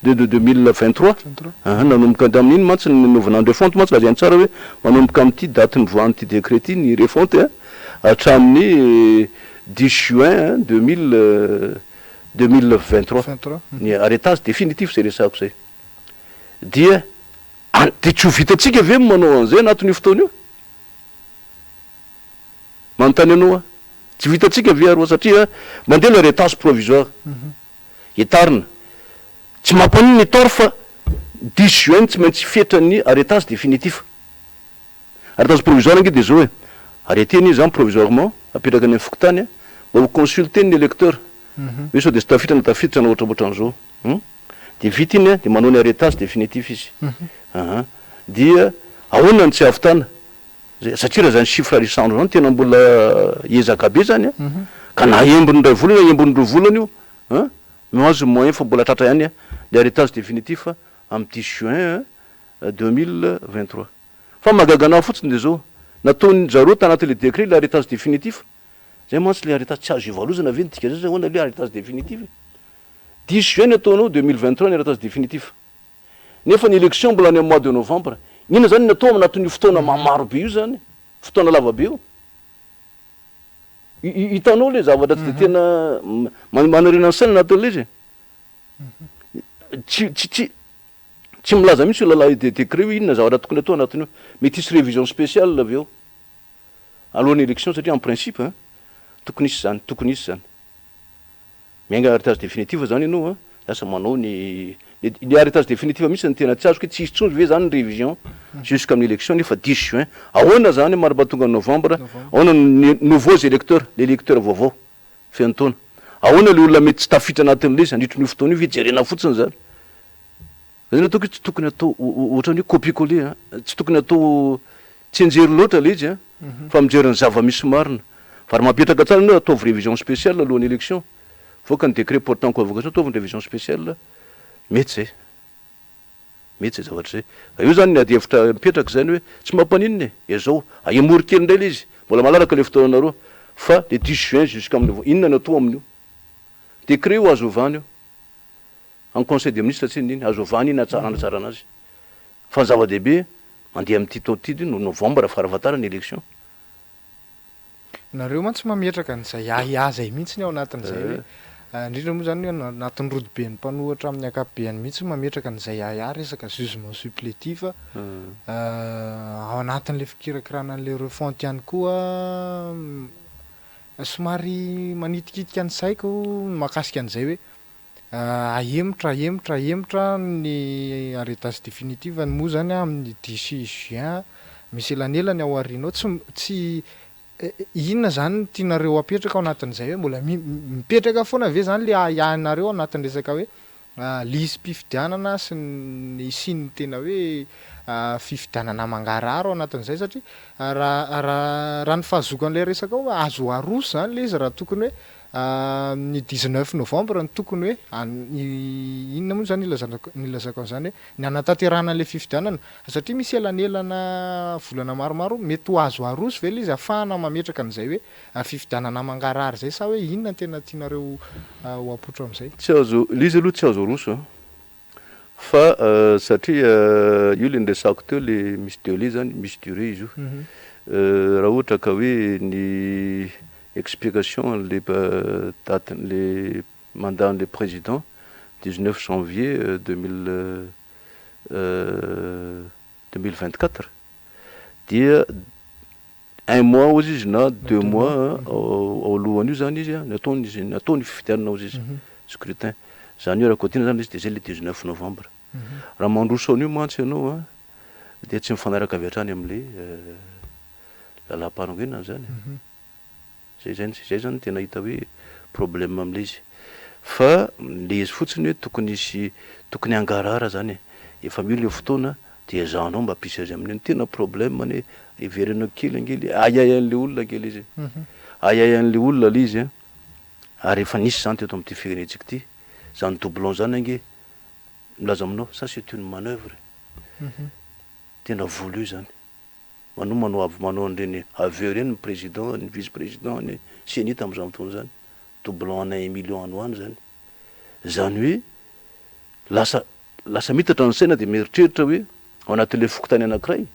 de de 2023, aha, nanomboka tamin'iny mantsy ny nanaovana ny refonte mantsy, lazainy tsara hoe manomboka amin'ity daty nivoahan'ity décret ity ny refonte an, hatramin'ny 10 juin 2000 2023, ny arrêtage définitif izay resahako izay. Dia an, dia tsy ho vitantsika ve ny manao an'izay anatin'io fotoana io? Manontany anao aho, tsy vitantsika ve aroa satria mandeha le arrêtage provisoire. Hitarina. Tsy mampaninona i Thor fa dix juin tsy maintsy fetran'ny arrêtage définitif. Arrêtage provisoire ange dia zao e, arrêter anie izany provisoirement, apetraka any amin'ny fokontany a, mba ho consulter ny électeur, hoe sao dia tsy tafiditra na tafiditra na ohatraohatran'izao. Hum. Dia vita iny a, dia manao ny arrêtage définitif izy. Aha. Dia ahoana no tsy hahavitana? Satria raha izany chiffre resahanao izany tena mbola ezaka be izany an! Ka na embony iray volana na embony roa volana io an! Mahazo ny moyen fa mbola tratra ihany le arrêtage définitif amin'ny dix juin 2023. Fa mahagaga anah fotsiny dia izao, nataon-dry zareo tanatin'ilay décret ilay arrêtage définitif, izay mantsy ilay arrêtage tsy azo ivalozana ve ny dikan'izay sa ahoana ilay hoe arrêtage définitif e? Dix juin ny ataonao 2023 ny arrêtage définitif. Nefa ny election mbola any am mois de novembre. Inona zany ny atao ao anatin'io fotoana maro be io zany? Fotoana lava be io. Hitanao le zavatra tsy de tena manarina ny saina anatin'ilay izy e. Tsy tsy tsy tsy milaza mihitsy io lalà de décret hoe inona zavatra tokony atao anatin'io. Mety hisy révision spéciale avy eo alohan'ny élection satria en principe hein, tokony hisy zany, tokony hisy zany. Miainga arrêtage définitif zany ianao an, lasa manao ny ny arrêtage définitif mihitsy no tena tsy azoko hoe tsy hisy intsony ve zany ny révision jusqu'amin'ny élection nefa 10 juin. Ahoana zany mandra-pahatonga ny novembre, ahoana ny nouveaux électeurs, les électeurs vaovao feno taona. Ahoana le olona mety tsy tafiditra anatin'ilay izy nandritra io fotoana io ve jerena fotsiny zany. Zay no ataoko hoe tsy tokony atao ohatran'ny hoe copier coller an, tsy tokony atao tsianjery loatra ilay izy an, fa mijery ny zava-misy marina. Fa raha mapetraka tsara ianao ataovy révision spéciale alohan'ny élection, voaka ny décret portant convocation ataovy ny révision spéciale, mety zay. Mety zay zavatra zay. Fa io zany ny ady hevitra mipetraka zany hoe tsy mampaninona e, ezao, ahemory kely indray le izy, mbola malalaka le fotoananareo fa le dix juin jusqu'amin'ny inona no atao amin'io? Décret io azo ovana io. En conseil des ministres tsinona iny, azo ovana iny hanatsarana azy. Fa ny zava-dehibe mandeha amin'ity taona ity no novembre farafahatarany ny élection. Nareo mantsy mametraka an'izay ahiahy izay mihitsy ao anatin'izay hoe, indrindra moa izany hoe anatin'ny rodoben'ny mpanohitra amin'ny ankapobeny mihitsy mametraka an'izay ahiahy resaka jugement supplétif ao anatin'ilay fikirakirana an'ilay refonte ihany koa somary manitikitika ny saiko ny mahakasika an'izay hoe Ahemotra, ahemotra, ahemotra ny arrêtage définitive ny moa zany amin'ny dix juin, misy elanelany ao aoriana ao, tsy tsy inona zany no tianareo apetraka ao anatin'izay hoe mbola mipetraka foana ve zany le ahiahinareo ao anatin'ny resaka hoe lisi-pifidianana sy ny hisian'ny tena hoe fifidianana mangarahara ao anatin'izay satria raha raha raha ny fahazoako an'ilay resaka ao azo aroso zany le izy raha tokony hoe Ny dix-neuf novembre no tokony hoe inona moa izany ilazako an'izany hoe ny hanatanterahana an'ilay fifidianana satria misy elanelana volana maromaro mety ho azo aroso ve ilay izy ahafahana mametraka an'izay hoe fifidianana mangarahara izay sa hoe inona no tena tianareo ho apoitra amin'izay? Tsy azo, ilay izy aloha tsy azo aroso an! Fa satria io ilay niresahako teo ilay misy delai zany, misy durée izy io. Raha ohatra ka hoe ny expiration an'ilay date an'ilay mandat an'ilay président 19 janvier 2024 dia un mois hozy izy na deux mois ao alohan'io zany izy an, nataony izy natao ny fifidianana hozy izy, scrutin, zany hoe raha kaotiana zany izy de zay le 19 novembre, raha mandroso an'io mantsy ianao an dia tsy mifanaraka avy hatrany amle lalam-panorenana zany e, zay zany zay zany no tena hita hoe problème amle izy, fa le izy fotsiny hoe tokony hisy tokony hangarahara zany e, efa mila io fotoana Dia ezahanao mba hampisy azy amin'io. Ny tena problème anie, heverina kely ange le ahiahy an'le olona ange le izy e. Ahiahy an'le olona le izy an, ary efa nisy izany teto amin'ity firenentsika ity, izany doublon izany ange, milaza aminao, ça c'est une manoeuvre e. Tena voulu izany. Manoa manao avy manao an'ireny aveu ireny ny président, ny vice président, ny ceni tamin'izany fotoana izany. Doublon ana un million any ho any izany. Izany hoe lasa Lasa miitatra ny saina dia mieritreritra hoe ao anatin'ilay fokontany anankiray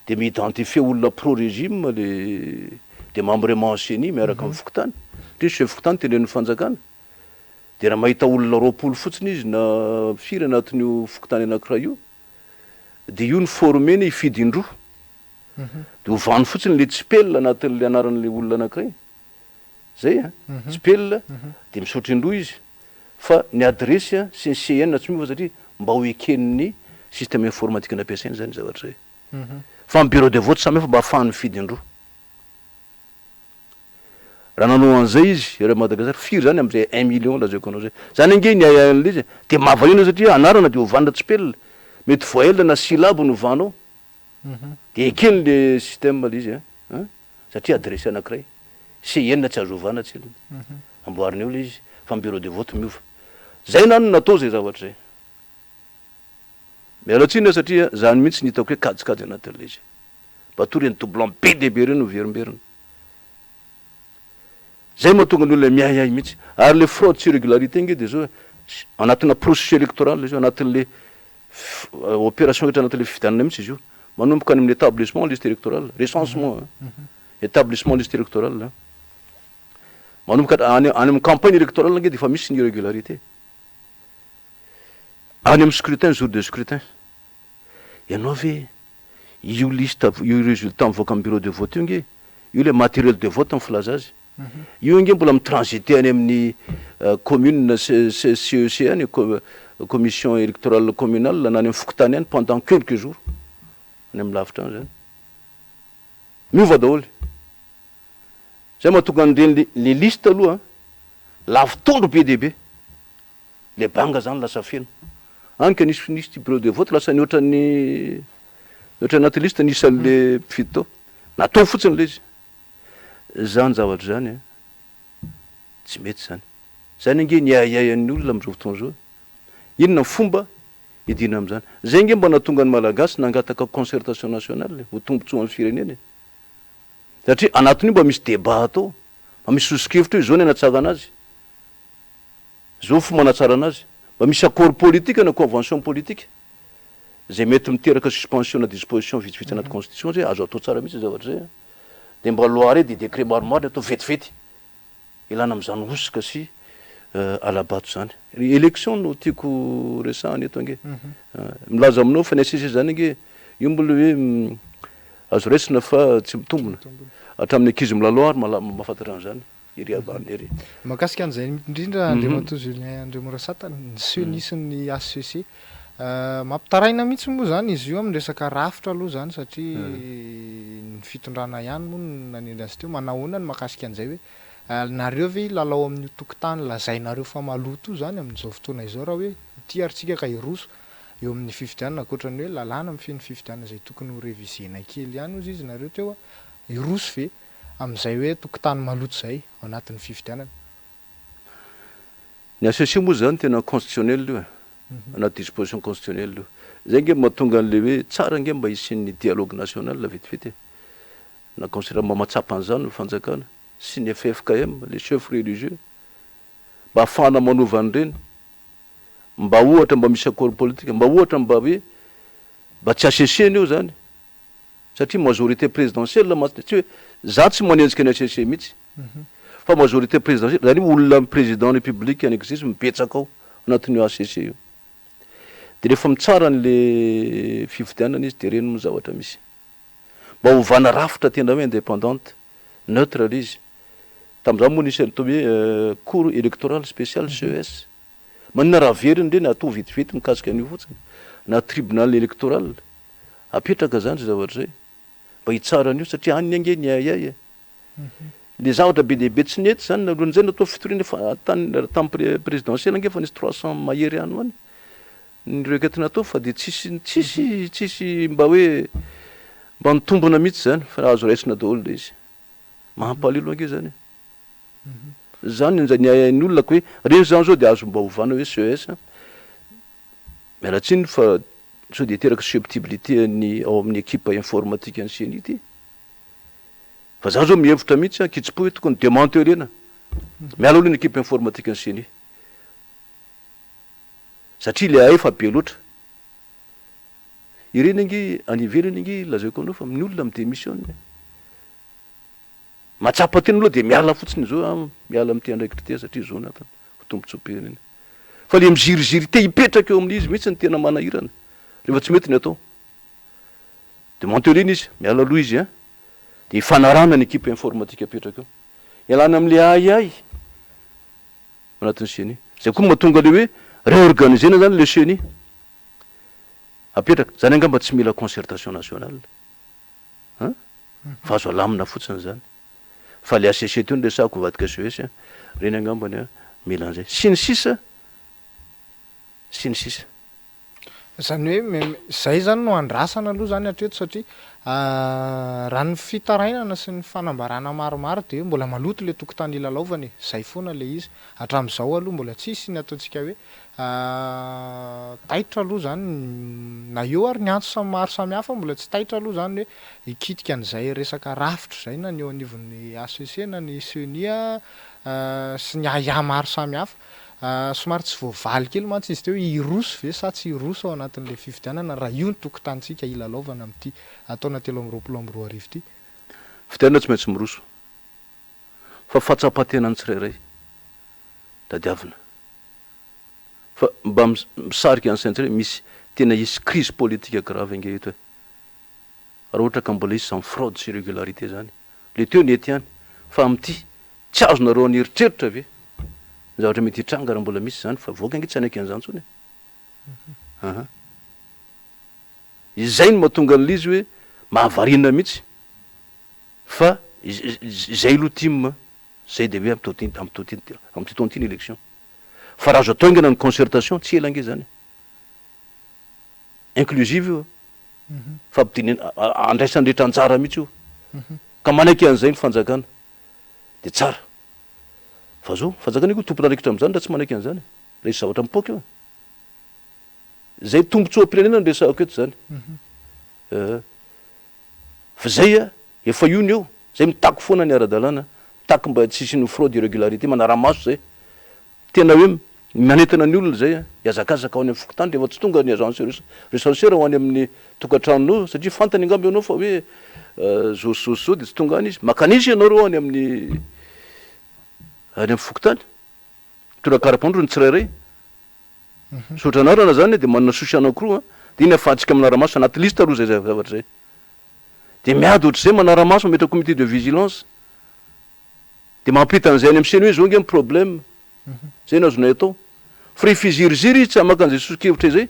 dia mi-identifier olona pro-régime le démembrement ceni miaraka amin'ny fokontany, satria chef fokontany tenenin'ny fanjakana, dia raha mahita olona 20 fotsiny izy na firy anatin'io fokontany anankiray io dia io no former-ny hifidy indroa, dia ovany fotsiny le tsipelina anatin'ilay anaran'ilay olona anankiray. Zay an, tsipelina dia misaotra indroa izy fa ny adiresy sy ny CIN tsy miova satria mba ho eken'ny système informatique nampiasainy zany zavatra zay. Fa ny bureau de vote samy hafa mba ahafahany mifidy indroa. Raha nanao an'izay izy eran'i Madagasikara, firy zany amin'izay un million lazaiko anao zay. Zany ange ny ahiahy an'ilay izy e. Dia mahavariana satria anarana dia ovana tsipelina. Mety voyelle na syllabe no ovanao. Dia ekeny le système le izy an. Satria adiresy anakiray, CIN tsy azo ovana tsinona. Amboarina eo le izy fa ny bureau de vote miova. Zay na no natao zay zavatra zay. Miala tsiny aho satria zany mihitsy no hitako hoe kajikajy anatin'ilay izy. Mba toa ireny doublon be dia be ireny no miverimberina. Zay mahatonga ny olona miahiahy mihitsy. Ary le fraude sy irrégularité nge dia zao e, anatina processus électoral izy io, anatin'le opération rehetra anatin'le fifidianana mihitsy izy io. Manomboka any amin'ny établissement liste électorale, recensement an, établissement liste électorale an. Manomboka any any amin'ny campagne électorale nge dia efa misy ny irrégularité. Any amin'ny scrutin, jour de scrutin. Ianao ve io liste io résultat mivoaka amin'ny bureau de vote io nge, io le matériel de vote ny filaza azy. Io ange mbola mi-transiter any amin'ny commune CEC any, commission électorale communale na any amin'ny fokontany any pendant quelques jours, any amin'ny lavitra any zany. Miova daholo. Zay mahatonga an'ireny le liste aloha lavo tondro be dia be. Le banga zany lasa feno. Any ka nisy nisy ty bureau de vote lasa nihoatra ny nihoatra anaty liste ny isan'le mpifidy tao. Natao fotsiny le izy. Zany zavatra zany an, tsy mety zany. Zany ange ny ahiahian'ny olona amin'izao fotoana izao e. Inona ny fomba hidiana amin'izany? Zay ange mba nahatonga ny Malagasy nangataka concertation nationale e, ho tombotsoan'ny firenena e. Satria anatin'io mba misy débat atao, mba misy soso-kevitra hoe izao ny hanatsarana azy, izao ny fomba hanatsarana azy. Mba misy accord politique na convention politique izay mety miteraka suspension na disposition vitsivitsy anaty constitution zay, azo atao tsara mihitsy zavatra izay an. Dia mba loi re dia décret maromaro ny atao vetivety ilana amin'izany hosoka sy hala-bato izany. Ry élection no tiako resahana eto ange. Milaza aminao fa ny HCC izany ange io mbola hoe azo raisina fa tsy mitombina. Hatramin'ny ankizy milalao ary mahafantatra an'izany ery ambany ery. Mahakasika an'izay indrindra Andriamatoa Julien Andriamorasata, ny seho nisy ny HCC. Mampitaraina mihitsy moa izany izy io amin'ny resaka rafitra aloha izany satria ny fitondrana ihany moa no nanendry azy teo. Manahoana ny mahakasika an'izay hoe nareo ve hilalao amin'io tokotany lazainareo fa maloto io izany amin'izao fotoana izao raha hoe ity ary tsika ka hiroso eo amin'ny fifidianana ankoatra ny hoe lalàna mifehy ny fifidianana izay tokony ho reviser-na kely ihany hozy izy nareo teo hiroso ve amin'izay hoe tokotany maloto izay ao anatin'ny fifidianana? Ny HCC moa izany tena constitutionnel io e, anaty disposition constitutionnel io. Izay ange no mahatonga an'ilay hoe tsara ange mba hisian'ny dialogue national vetivety e. Na considère mba mahatsapa an'izany ny fanjakana sy ny ffkm, les chefs religieux, mba hahafahana manova an'ireny. Mba ohatra mba misy accord politique, mba ohatra mba hoe mba tsy HCC eo izany. Satria majorité présidentielle mantsy tsy hoe za tsy manenjika ny HCC mihitsy fa majorité présidentielle zany hoe olona président république en exercice mibetsaka ao anatin'io HCC io. De rehefa mitsara an'le fifidianana izy de reny moa ny zavatra misy. Mba hovana rafitra tena hoe indépendante, neutre le izy. Tamin'izany moa nisy atao hoe cour électorale spéciale, CES. Maninona raha averina ireny atao vetivety mikasika an'io fotsiny na tribunal électoral. Apetraka zany zay zavatra zay mba hitsara an'io satria any ange ny ahiahy e. Le zavatra be dia be tsy nety zany nalohan'izay natao fitoriana efa tany tamin'ny présidentielle ange efa nisy 300 mahery any ho any ny requête natao fa dia tsisy tsisy tsisy mba hoe mba nitombina mihitsy zany fa azo raisina daholo le izy. Mampalelo ange zany e. Zany ny ahiahin'ny olona ko hoe reny zany zao dia azo mba ovana hoe CES. Miala tsiny fa sao dia hiteraka susceptibilité ny ao amin'ny ekipa informatique an'ny ceni ity. Fa za zao mihevitra mihitsy an-kitsim-po hoe tokony demanteler-na miala aloha ny ekipa informatique an'ny ceni. Satria ilay ahay efa be loatra. Ireny ange any ivelany ange lazaiko anao fa ny olona mi-demissionne. Mahatsapa tena aloha dia miala fotsiny izao aho, miala amin'ity andraikitra ity aho satria izao no antony, ho tombontsoam-pirenena. Fa ilay miziriziry te hipetraka eo amin'izy mihitsy no tena manahirana, rehefa tsy mety ny atao. Dia mantelina izy, miala aloha izy an, dia ifanarahana ny ekipa informatique apetraka eo. Ialana amin'ilay ahiahy anatin'ny ceni. Izay koa no mahatonga ilay hoe réorganiser-na izany ilay ceni. Apetraka. Izany angamba tsy mila concertation nationale. An? Fa azo alamina fotsiny izany. Fa le HCC teo no resahako hivadika CES an, ireny angambany an, mila an'izay. Sy ny sisa, sy ny sisa. Izany hoe izay izany no andrasana aloha izany hatreto satria raha ny fitarainana sy ny fanambarana maromaro dia hoe mbola maloto ilay tokotany ilalaovana e, izay foana ilay izy. Hatramin'izao aloha mbola tsisy ny ataontsika hoe Taitra aloha zany na eo ary ny antso samy maro samihafa mbola tsy taitra aloha zany hoe hikitika an'izay resaka rafitra izay na ny eo anivon'ny HCC na ny ceni sy ny ahiahy maro samihafa. Somary tsy voavaly kely mantsy izy teo hoe hiroso ve sa tsy hiroso ao anatin'ilay fifidianana raha io ny tokotanintsika hilalaovana amin'ity taona 2023 ity. Fidianana tsy maintsy miroso fa fahatsapan-tenan'ny tsirairay tadiavina. Fa mba misarika ny saintsika hoe misy tena hisy crise politique grave ange eto e! Raha ohatra ka mbola hisy izany fraude sy irregularité izany. Le teo nety ihany fa amin'ity tsy azonareo an'eritreritra ve ny zavatra mety hitranga raha mbola misy izany fa vahoaka ange tsy hanaiky an'izany intsony e! Aha. Izay no mahatonga an'ilay izy hoe mahavariana mihitsy fa izay aloha tim izay dia hoe amin'ity taona ity ny élection. Fa raha azo atao haingana ny concertation, tsy ela ange izany e. Inclusive io e. Fampidinina, andraisan'ny rehetra anjara mihitsy io. Ka manaiky an'izay ny fanjakana. Dia tsara. Fa zao, fanjakana io koa tompon'andraikitra amin'izany raha tsy manaiky an'izany e. Raha hisy zavatra mipoaka eo e. Zay tombotsoam-pirenena no resahako eto zany. Eh. Fa zay a, efa io ny eo. Zay mitaky foana ny ara-dalàna, mitaky mba tsy hisian'ny fraude, irrégularité, manara-maso zay. Tena hoe manentana ny olona zay a, hihazakazaka ho any amin'ny fokontany rehefa tsy tonga ny agence recenseur ho any amin'ny tokantranonao satria fantany angamba ianao fa hoe zao sy zao sy zao dia tsy tonga any izy. Mankanesa ianao reo any amin'ny any amin'ny fokontany. Mitondra kara-panondro ny tsirairay. Misaotra anarana zany dia manana souche anankiroa dia iny afahantsika manara-maso anaty liste aloha zay zavatra zay. Dia miady ohatr'izay manara-maso mametraka comité de vigilance. Dia mampita an'izay any amin'ny ceni hoe zao ange ny problème. Zay no azonay atao. Fa rehefa hiziriziry izy tsy hamaka an'izay soso-kevitra izay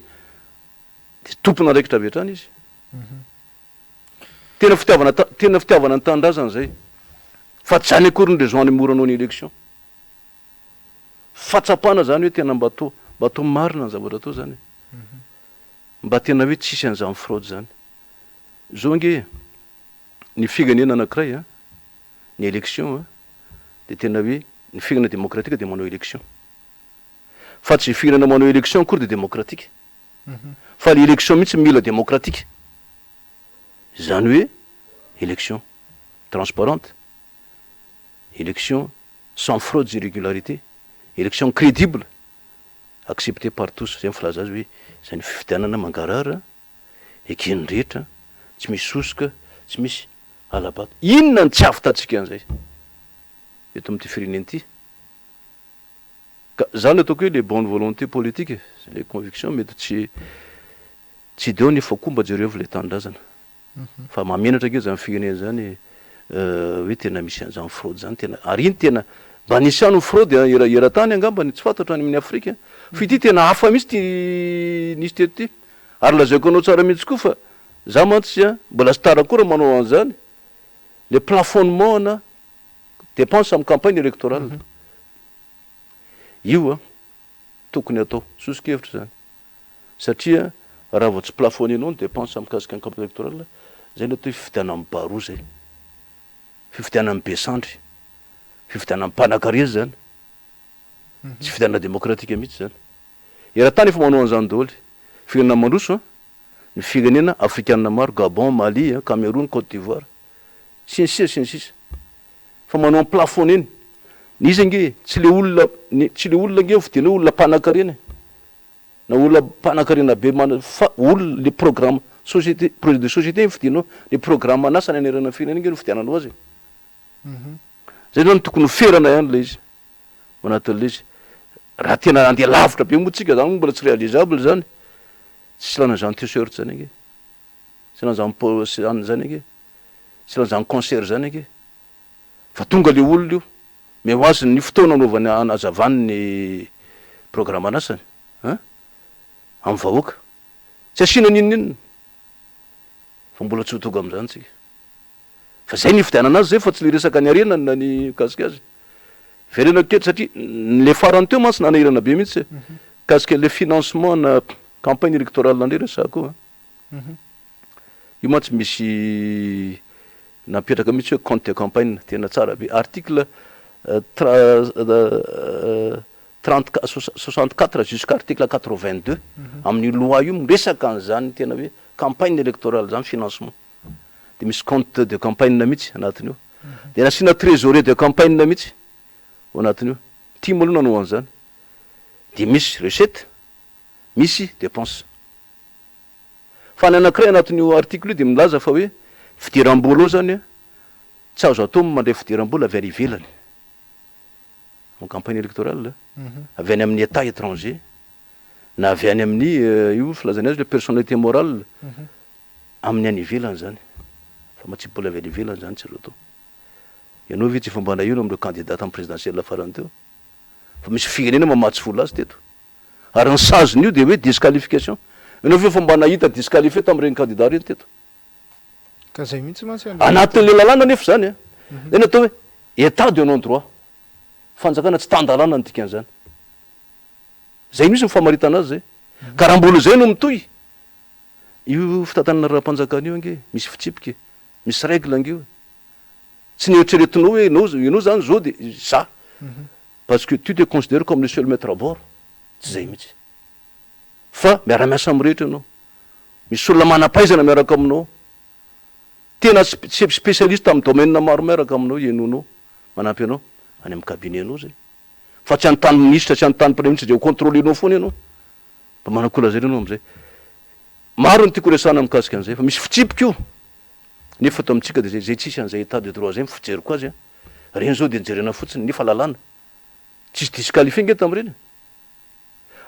dia tompon'andraikitra avy hatrany izy. Tena fitiavana tena fitiavana ny tanindrazana izay. Fa tsy izany akory ny raison hanemoranao ny élection. Fahatsapana izany hoe tena mba atao mba atao marina ny zavatra atao izany e. Mba tena hoe tsisy an'izany fraude izany. Izao ange e, ny firenena anankiray an, ny élection an, dia tena hoe ny firenena démocratique dia manao élection. Fa tsy izay firenena manao élection akory dia démocratique. Fa le élection mihitsy mila démocratique. Izany hoe élection transparente, élection sans fraudes irrégularité, élection crédible, acceptée par tous, zay ny filaza azy hoe zay ny fifidianana mangarahara, eken'ny rehetra, tsy misy hosoka, tsy misy hala-bato. Inona no tsy ahavitantsika an'izay eto amin'ity firenena ity? Ka zany ataoko hoe le bonne volonté politique, le conviction mety tsy tsy de eo nefa koa mba jerevo le tanindrazana. Fa mahamenatra ange zany firenena zany hoe tena misy an'izany fraude zany tena ary iny tena mba nisy ihany ny fraude era eran-tany angambany tsy fantatro any amin'ny Afrika fa ity tena hafa mihitsy ity nisy teto ity ary lazaiko anao tsara mihitsy koa fa za mantsy a mbola tsy tara koa raha manao an'izany le plafonnement ana dépense amin'ny campagne électorale io a tokony atao soso-kevitra izany Satria raha vao tsy plafonner-nao ny dépense mikasika ny campagne électorale, zay no atao hoe fifidianan'ny baroa zay. Fifidianan'ny be sandry. Fifidianan'ny mpanankarena zany. Tsy fifidianana démocratique mihitsy zany. Eran-tany efa manao an'izany daholo. Firenena mandroso an, ny firenena afrikana maro, Gabon, Mali, Cameroun, Cote d'Ivoire, sy ny sisa sy ny sisa. Fa manao ny plafonner-ny. Ny iza ange, tsy le olona, tsy le olona ange hofidiana hoe olona mpanankarena e. Na olona mpanankarena be manana fa olona le programme société projet de société no fidinao le programme an'asa ny hanerana ny firenena ange no fidiananao azy e. Zay zany tokony ho ferana ihany le izy ao anatin'le izy. Raha tena handeha lavitra be moa tsika zany moa mbola tsy réalisable zany, tsisy ilana an'izany t-shirt zany ange, tsy ilana an'izany po- zany ange, tsy ilana an'izany concert zany ange. Fa tonga le olona io, Omeo azy ny fotoana anaovany hanazavany ny programan'asany an! amin'ny vahoaka. Tsy asiana n'inon'inona fa mbola tsy ho tonga amin'izany tsika. Fa zay ny hifidianana azy zay fa tsy le resaka ny harenany na ny mikasika azy. Hiverenako kely satria le farany teo mantsy nanahirana be mihitsy e. Mikasika le financement na campagne électorale indray resahako io an. Io mantsy misy napetraka mihitsy hoe compte de campagne, tena tsara be. Article 30 64 jusqu'à article 82 amin'io loi io miresaka an'izany tena hoe campagne électorale zany financement. Dia misy compte de campagne mihitsy anatin'io. Dia nasiana trésorier de campagne mihitsy ao anatin'io. Tim aloha nanao an'izany. Dia misy recette, misy dépense. Fa ny anankiray anatin'io article io dia milaza fa hoe fidiram-bola ao zany tsy azo atao ny mandray fidiram-bola avy any ivelany en campagne électorale, avy any amin'ny Etat étranger na avy any amin'ny io filazany azy hoe personnalité morale amin'ny any ivelany zany. Famatsiam-bola avy any ivelany zany tsy azo atao. Ianao ve tsy efa mba naheno amin'ireo candidat tamin'ny présidentielle farany teo fa misy firenena mamatsy vola azy teto? Ary ny sazin'io dia hoe disqualification. Ianao ve efa mba nahita disqualifié tamin'ireny candidat ireny teto? Ka zay mihitsy mantsy aloha. Anatin'ilay lalàna anefa izany an! Izay no atao hoe état de non droit. Fanjakana tsy tan-dalàna ny dikan'izany. Izay mihitsy ny famaritana azy izay. Ka raha mbola izay no mitohy, io fitantanana raharaham-panjakana io ange misy fitsipika e, misy règle ange io e. Tsy neritreretinao hoe ianao ianao zany zao de za. Parce que tu te considères comme le seul maître à bord. Tsy zay mihitsy. Fa miara-miasa amin'ny rehetra ianao. Misy olona manam-pahaizana miaraka aminao. Tena spécialiste amin'ny domaine maro miaraka aminao, henoinao, manampy anao any amin'ny cabinet-nao zay. Fa tsy anontany minisitra, tsy anontany premier ministre dia ho contrôler-nao foana ianao. Mba manan-ko lazaina ianao amin'izay. Maro ny tiako resahana mikasika an'izay fa misy fitsipika io. Nefa eto amintsika dia zay, zay tsisy an'izay état de droit zay ny fijeriko azy an. Ireny zao dia jerena fotsiny nefa lalàna. Tsisy disqualifié nge tamin'ireny e.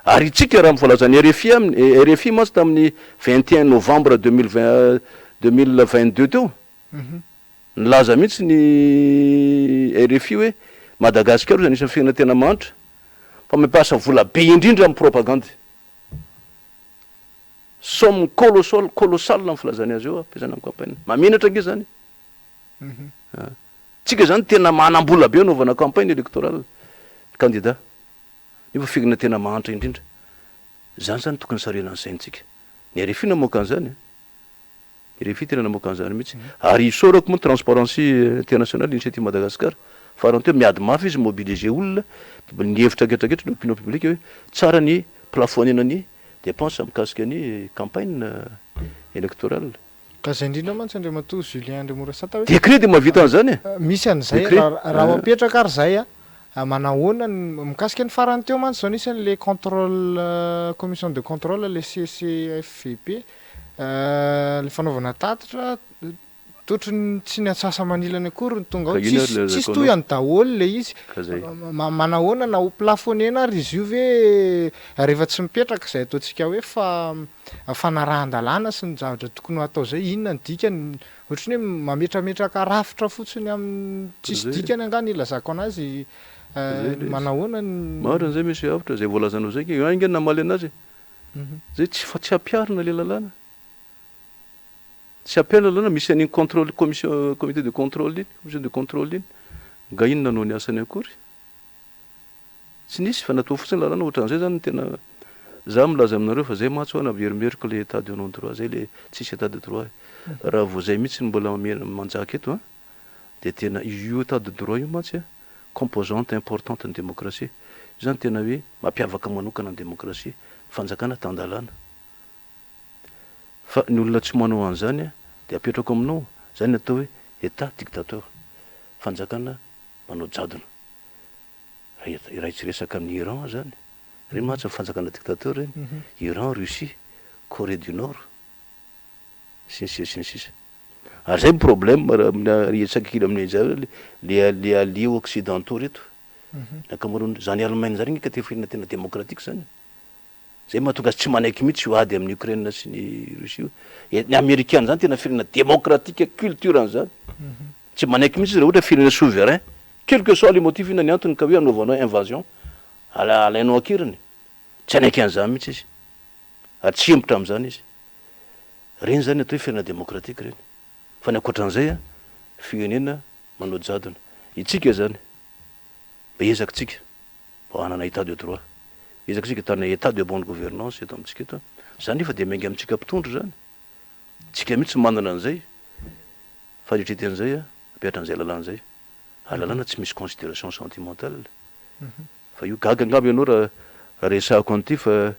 Ary itsika raha ny voalazan'ny RFI aminy, RFI mantsy tamin'ny 21 novembre 2020, 2022 teo, nilaza mihitsy ny RFI hoe Madagasikara ozy anisan'ny firenena tena mahantra fa mampiasa vola be indrindra amin'ny propagandy. Somme colossal, colossal ny filazany azy eo ampiasana amin'ny campagne. Mahamenatra ange zany. Tsika zany tena manam-bola be anaovana campagne électorale, candidat. Nefa firenena tena mahantra indrindra. Zany zany tokony sarihana ny saintsika. Ny RFI namoaka an'izany e. Ny RFI tena namoaka an'izany mihitsy. Ary isaorako moa ny Transparency International Initiative Madagascar. Farany teo miady mafy izy mobiliser olona, ny hevitra retraretra ny opinion publique hoe tsara ny plafonner ny dépense mikasika ny campagne électorale. Ka zay indrindra mantsy Andriamatoa Julien Andriamorasata hoe. Décret dia mahavita an'izany e! Misy an'izay, raha ho apetraka ary zay a, manahoana ny, mikasika ny farany teo mantsy zao nisy an'le contrôle, commission de contrôle le CCFVP, le fanaovana tatitra, Totry ny tsy ny antsasa-manilany akory no tonga ao, Ka inona ary tsisy ilay tsisy lazaiko toy anao? any daholo le izy. Ka zay. Manahoana na ho plafonner-na ary izy io ve rehefa tsy mipetraka izay ataontsika hoe fa fanarahan-dalàna sy ny zavatra tokony ho atao izay, inona ny dikany? Ohatry ny hoe mametrametraka rafitra fotsiny amin'ny Ka tsisy zay. dikany angaha ny ilazako anazy, Ka zay ilay izy. manahoana ny. Marina zay Monsieur Avotra, zay voalazanao zay ange, io ange no namaly anazy e. Zay tsy fa tsy ampiharina le lalàna. Tsy ampiana lalana misy an'iny controle commission comité de controle iny, commission de controle iny, nga iny nanao ny asany akory? Tsy nisy fa natao fotsiny lalàna ohatran'izay zany no tena za milaza aminareo fa zay mantsy ho'a naverimberiko le état de non droit zay le tsisy état de droit e, raha vao zay mihitsy no mbola manjaka eto an de tena io état de droit io mantsy an composante importante ny démocratie, io zany tena hoe mampiavaka manokana ny démocratie, fanjakana tan-dalàna. Fa ny olona tsy manao an'izany dia apetrako aminao, izany ny atao hoe Etat dictateur, fanjakana manao jadona. Raha tsy resaka amin'i Iran izany, ireny mantsy ny fanjakana dictateur ireny, Iran, Russie, Corée du Nord, sy ny sisa sy ny sisa. Ary izay ny problème raha amina resaka kely amin'izay le le alliés occidentaux ireto, ny ankamaroany, izany Allemagne izany ange ka tena tena démocratique izany e. Zay mahatonga azy tsy manaiky mihitsy io ady amin'i Ukraine sy ny Russie io. Ny Amerikana zany tena firenena démocratique culture an'izany. Tsy manaiky mihitsy izy raha ohatra firenena souverain, quel que soit le motif inona ny antony ka hoe anaovanao invasion, alainao an-keriny. Tsy hanaiky an'izany mihitsy izy. Ary tsy hihemotra amin'izany izy. Ireny zany atao hoe firenena démocratique ireny. Fa ny ankoatran'izay an, firenena manao jadona. Itsika zany, mba hiezaka tsika. Mba hanana état de droit. Ezaka isika hitana état de bonne gouvernance eto amintsika eto. Izany nefa dia miainga amintsika mpitondra izany. Tsika mihitsy no manana an'izay fanetrena izay, mampihatra an'izay lalàna izay. Ary lalàna tsy misy considération sentimentale. Fa io gaga angamba ianao raha resahako an'ity fa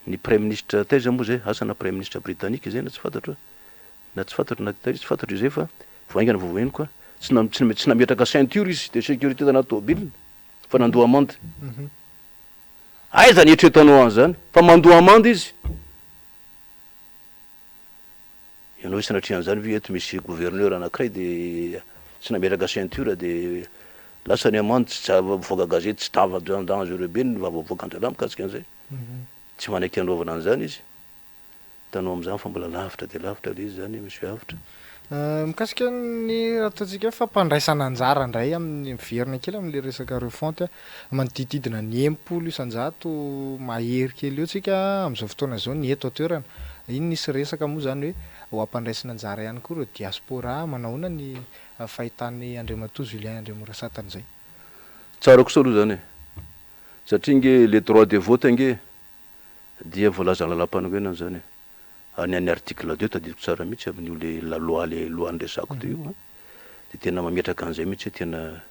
ny praiminisitra taiza moa izay, asa na praiminisitra britannique izay na tsy fantatro, na tsy fantatro na taiza tsy fantatro izay fa vao haingana vao henoko tsy tsy nametraka ceinture izy de sécurité tanaty tômôbila. Fa nandoa amende. Aiza ny eritreretanao an'izany? Fa mandoa amende izy. Ianao sanatria an'izany ve eto misy gouverneur anankiray dia tsy nametraka ceinture dia lasa ny amende tsy mivoaka gazety tsy dangereux be ny vava avoakan-drahalahy mikasika an'izay. Tsy manaiky hanaovana an'izany izy. Hitanao amin'izany fa mbola lavitra dia lavitra ilay izy izany Monsieur Avotra. Mikasika ny ataontsika hoe fampandraisana anjara indray amin'ny, miverina kely amin'ilay resaka refonte, manodidididina ny 60% mahery kely eo tsika amin'izao fotoana izao ny eto an-toerana. Iny nisy resaka moa izany hoe ho ampandraisina anjara ihany koa ireo diaspora, manahoana ny fahitan'i Andriamatoa Julien Andriamorasata an'izay? Tsara kosa aloha izany e! Satria ange le droit de vote ange dia voalazan'ny lalàmpanorenana izany e! Ary ny an'ny article deux tadidiko tsara mihitsy amin'io le la loi le loi niresahako teo io an! Dia tena mametraka an'izay mihitsy hoe tena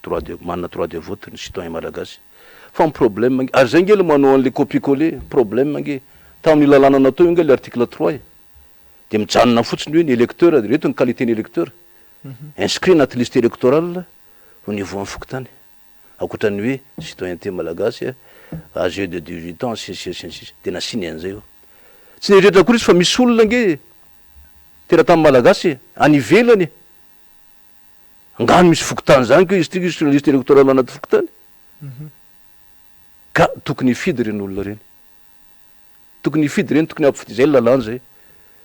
droit de, manana droit de vote ny citoyen malagasy. Fa ny problème ange, ary zay ange le manao an'le copie coller, problème ange, tamin'io lalàna natao io ange le article trois e, dia mijanona fotsiny hoe ny électeur, ireto ny qualité ny électeur, inscrit anaty liste électorale au niveau an'ny fokontany, ankoatra ny hoe citoyenneté malagasy, âgé de 18 ans, sy ny sisa sy ny sisa, dia nasiany an'izay eo. Tsy nieritreritra akory izy fa misy olona ange teratany malagasy any ivelany e. Angaha misy fokontany zany ko izy ty sur liste électorale anaty fokontany? Ka tokony hifidy ireny olona ireny. Tokony hifidy ireny, tokony hampifidy, zay ny lalàna zay.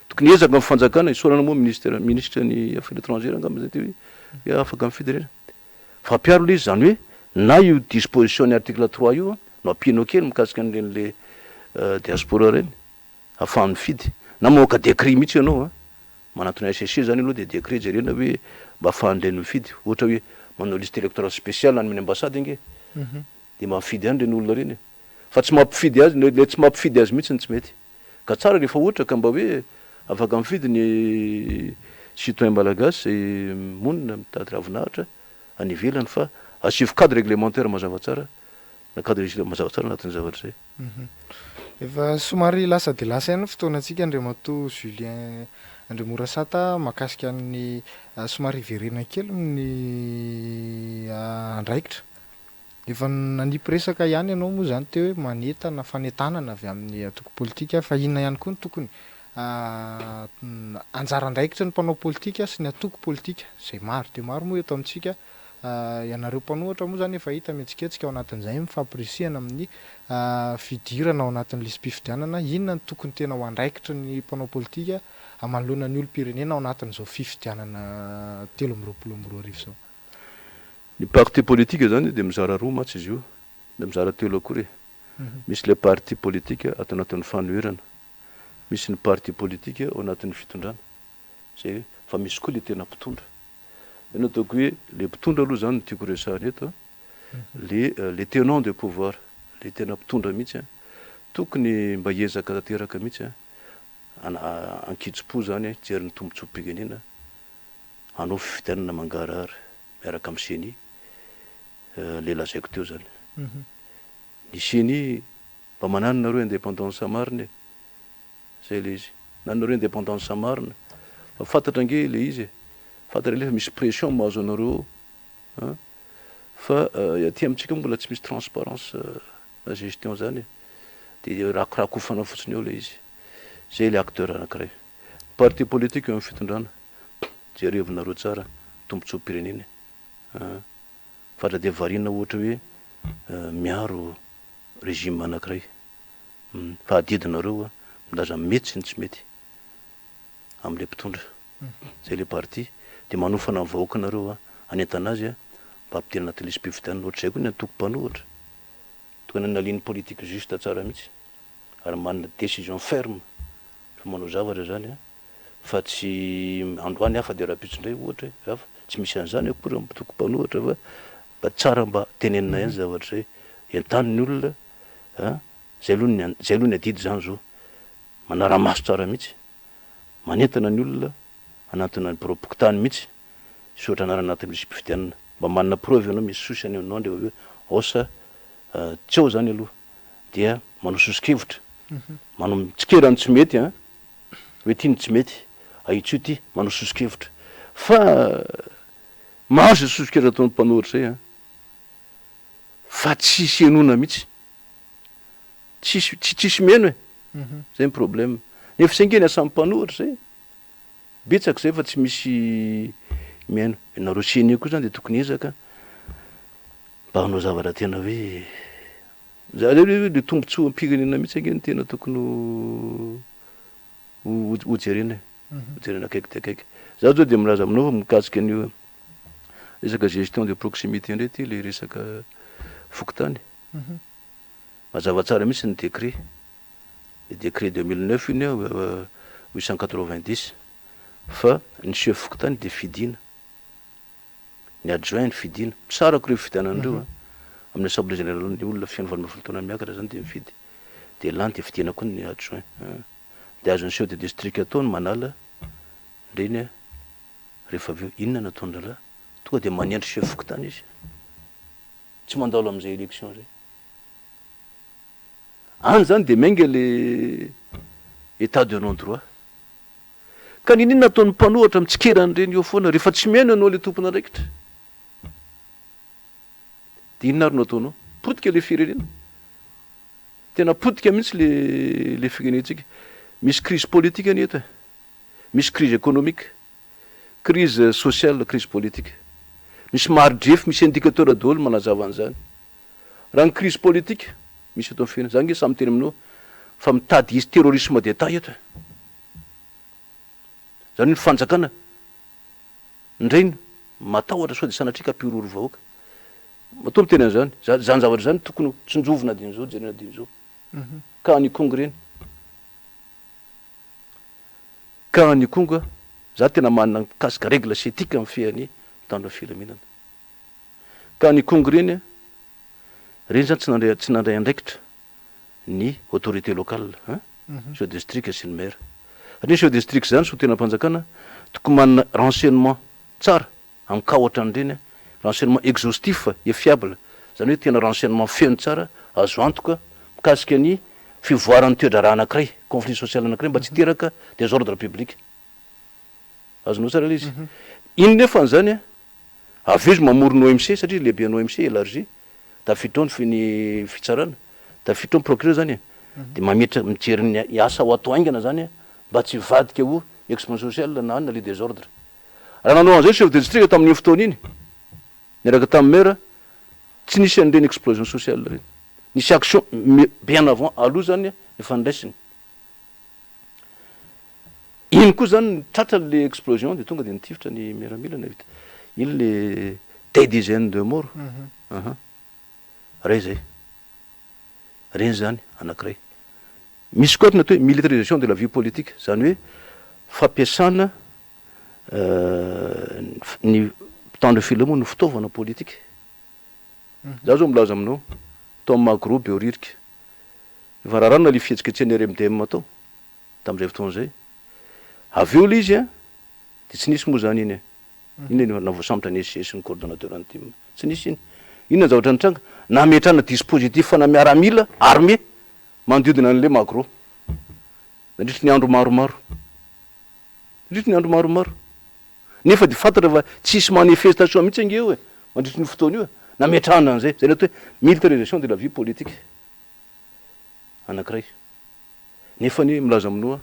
Tokony hiezaka ny fanjakana, isaorana moa ministère, ministre ny affaires étrangères angamba zay ty hoe afaka mifidy ireny. Fa ampiaro le izy zany hoe na io disposition ny article trois io no ampianao kely mikasika an'ireny le diaspora ireny ahafahany mifidy. Na mamoaka décret mihitsy ianao an. Manantona HCC zany aloha dia décret jerena hoe mba afahan'ireny mifidy. Ohatra hoe manao liste électorale spéciale any amin'ny ambassade ange dia mba mifidy ihany ireny olona ireny e. Fa tsy mampifidy azy, le tsy mampifidy azy mihitsy no tsy mety. Ka tsara rehefa ohatra ka mba hoe afaka mifidy ny citoyen malagasy izay monina mitady ravinahitra any ivelany fa asivo cadre réglementaire mazava tsara na cadre législatif mazava tsara anatin'ny zavatra izay. Efa somary lasa dia lasa ihany ny fotoanantsika Andriamatoa Julien Andriamorasata mahakasika ny somary hiverenana kely ny andraikitra. Efa nanipy resaka ihany ianao moa izany teo hoe manentana fanentanana avy amin'ny antoko politika fa inona ihany koa no tokony anjara andraikitry ny mpanao politika sy ny antoko politika izay maro dia maro moa eto amintsika Ianareo mpanohatra moa izany efa hita mihetsiketsika ao anatin'izay mifampirisihana amin'ny fidirana ao anatin'ny lisi-pifidianana. Inona no tokony tena ho andraikitry ny mpanao politika manoloana ny olom-pirenena ao anatin'izao fifidianana 2023 izao? Ny parti politique izany dia mizara roa mantsy izy io, na mizara telo akory e. Misy ilay parti politique ato anatin'ny fanoherana, misy ny parti politique ao anatin'ny fitondrana, izay fa misy koa ilay tena mpitondra. Zay no ataoko hoe le mpitondra aloha zany no tiako resahana eto a, le le tenant de pouvoir, le tena mpitondra mihitsy a, tokony mba hiezaka tanteraka mihitsy a, an-kitsim-po zany hijery ny tombotsoam-pirenena, hanao fifidianana mangarahara miaraka amin'ny ceni, le lazaiko teo zany. Ny ceni mba manana nareo indépendance marina e. Zay le izy. Na nareo indépendance marina. Fa fantatra ange le izy e. Fantatra le fa misy pression mahazo anareo ao an. Fa aty amintsika moa mbola tsy misy transparence na gestion zany e. De rakorakofana fotsiny eo le izy. Zay le acteur anakiray. Parti politique eo amin'ny fitondrana. Jerevinareo tsara tombotsoam-pirenena e. An. Fatra dia variana ohatra hoe miaro régime anakiray. Fa adidinareo milaza ny mety sy ny tsy mety amin'ilay mpitondra. Zay ilay parti. Dia manofana ny vahoaka nareo hanentana azy mba hampidirina anaty lisi-pifidianana. Ohatr'izay koa ny antoko mpanohitra. Tokony hanana ligne politique juste tsara mihitsy. Ary manana décision ferme rehefa manao zavatra zany fa tsy androany hafa dia rahampitso indray ohatra e, hafa. Tsy misy an'izany akory amin'ny antoko mpanohitra fa mba tsara mba tenenina ihany zavatra izay. Entano ny olona A! Zay aloha ny zay aloha ny adidy zany zo. Manara-maso tsara mihitsy. Manentana ny olona hanantona ny biraom-pokontany mihitsy hisoratra anarana anatin'ny lisi-pifidianana. Mba manana preuve ianao misy sosy any aminao any rehefa avy eo ao sa tsy ao zany aloha dia manao soso-kevitra. Manao mitsikera ny tsy mety an! Hoe ty no tsy mety, ahitsio ty, manao soso-kevitra. Fa maro zay soso-kevitra ataon'ny mpanohitra zay an! Fa tsisy henoina mihitsy. Tsisy tsy tsisy miheno e. Zay ny problème. Nefa zay nge ny asan'ny mpanohitra zay. Betsaka zay fa tsy misy mihaino. Ianareo ceni koa zany de tokony hiezaka mba hanao zavatra tena hoe zany hoe le tombotsoam-pirenena mihitsy ange no tena tokony ho ho jerena e. Ho jerena akaiky dia akaiky. Za zao de milaza aminao fa mikasika an'io Resaka gestion de proximité indray ity le resaka fokontany. Mazava tsara mihitsy ny décret. Le décret 2009 iny 890 fa ny chef fokontany dia fidina. Ny adjoint ny fidina. Tsarako ireo fifidianana ireo an. Amin'ny assemblée générale ny olona feno 18 taona miakatra zany dia mifidy. Dia lany dia fidina koa ny adjoint. Dia azon'ny chef de district atao ny manala ireny. Rehefa avy eo inona no ataon-drahalahy? Tonga dia manendry chef fokontany izy. Tsy mandalo amin'izay élection izay. Any izany dia miainga le état de non droit. Ka niniana ataon'ny mpanohatra mitsikera an'ireny eo foana rehefa tsy mihaino ianao le tompon'andraikitra. Dia inona ary no ataonao? Potika le firenena. Tena potika mihitsy le le firenentsika. Misy crise politique anie eto e. Misy crise économique, crise sociale, crise politique. Misy mari-drefy, misy indicateur daholo manazava an'izany. Raha ny crise politique misy eto amin'ny firenena, za ange samy miteny aminao fa mitady hisy terrorisme d'Etat eto e. Zany hoe ny fanjakana indray no matahotra sao dia sanatria ka hampihorohoro vahoaka. Matoa miteny an'izany, zany zavatra zany tokony ho tsinjovina dian'izao, jerena dian'izao. Ka any Ikongo ireny. Ka any Ikongo, za tena manana mikasika règle sy éthique mifehy ny mpitandro ny filaminana. Ka any Ikongo ireny, ireny zany tsy nandray tsy nandray andraikitra ny autorité locale hein, chef de district sy ny maire. Satria ny chef de district zany solontenam-panjakana tokony manana renseignement tsara amin'ny cas ohatran'ireny, renseignement exhaustif et fiable, zany hoe tena renseignement feno tsara, azo antoka mikasika ny fivoaran'ny toe-draharaha anankiray, conflit social anankiray mba tsy hiteraka désordre public. Azonao tsara ilay izy? Iny nefany zany avy eo izy mamorona OMC satria izy lehiben'ny OMC élargi, tafiditra ao ny ny fitsarana, tafiditra ao ny procureur zany e, dia mametra mijery ny asa ho atao haingana zany mba tsy hivadika ho explosion sociale na na le désordre. Raha nanao an'izay chef de district tamin'iny fotoana iny niaraka tamin'ny maire, tsy nisy an'ireny explosion sociale ireny. Nisy action bien avant aloha zany efa niraisiny. Iny koa zany tratra le explosion de tonga de nitifitra ny miaramila navita iny le des dizaines de morts. Aha. Ray zay. Reny zany anakiray. Misy koa ny atao hoe militarisation de la vie politique, zany hoe fampiasana ny mpitandro filaminana no fitaovana politika. Za zao milaza aminao, tao amin'ny Magro Behoririka, efa raràna le fihetsiketsehan'ny RMDM tao tamin'izay fotoana izay. Avy eo le izy an, de tsy nisy moa zany iny e. Iny le navoasambotra ny SG sy ny coordonnateur ny tim. Tsy nisy iny. Inona ny zavatra nitranga? Nametrahana dispositif ana miaramila armé manodidina an'le Magro nandritry ny andro maromaro. Nandritry ny andro maromaro. Nefa dia fantatra fa tsy hisy manifestation mihitsy ange eo e, mandritry ny fotoana io e. Nametrahana an'izay. Izay no atao hoe militarisation de la vie politique. Anankiray. Nefa anie milaza aminao aho,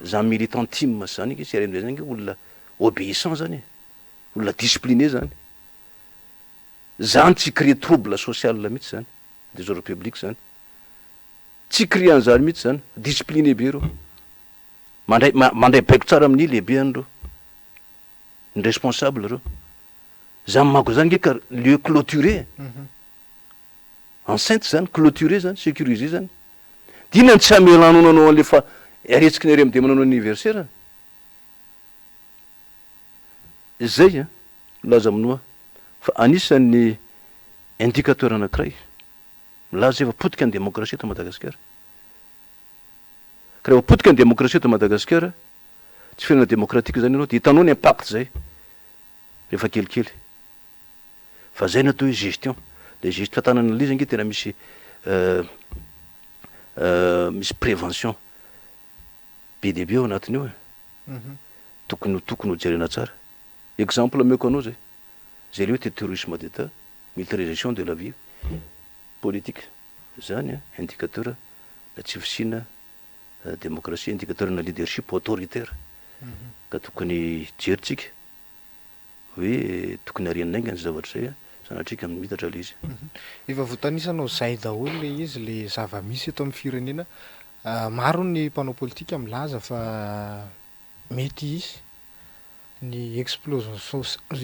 zany militant tim zany ange, CRMD zany ange olona obéissant zany e, olona discipliné zany. Zany tsy hi-créer trouble social mihitsy zany, désordre public zany. Tsy hi-créer an'izany mihitsy zany, discipliné be ireo. Mandray mandray baiko tsara amin'ny lehibeny ireo, ny responsable ireo. Zany manko zany nge ka lieu cloturé e. Enceinte zany, cloturé zany, sécurisé zany. De inona no tsy hamelanao nanao an'le fa heretsiky ny RMD manao anniversaire? Zay an, milaza aminao aho fa anisan'ny indicateur anankiray milaza zay fa potika ny démocratie eto Madagasikara. Ka rehefa potika ny démocratie eto Madagasikara, tsy firenena démocratique zany ianao, de hitanao ny impact zay rehefa kelikely. Fa zay no atao hoe gestion. Le gestion tantanana an'ilay izy ange tena misy misy prévention be dia be ao anatiny ao e. Tokony tokony ho jerena tsara. Exemple omeko anao zay, zay le hoe terrorisme d'Etat, militarisation de la vie politique. Zany an, indicateur na tsy fisiana démocratie, indicateur na leadership autoritaire. Ka tokony hijery tsika hoe tokony harenina haingana izay zavatra izay, sanatria ka miitatra ilay izy. Efa voatanisanao zay daholo ilay izy, ilay zava-misy eto amin'ny firenena. Maro ny mpanao politika milaza fa mety hisy ny explosion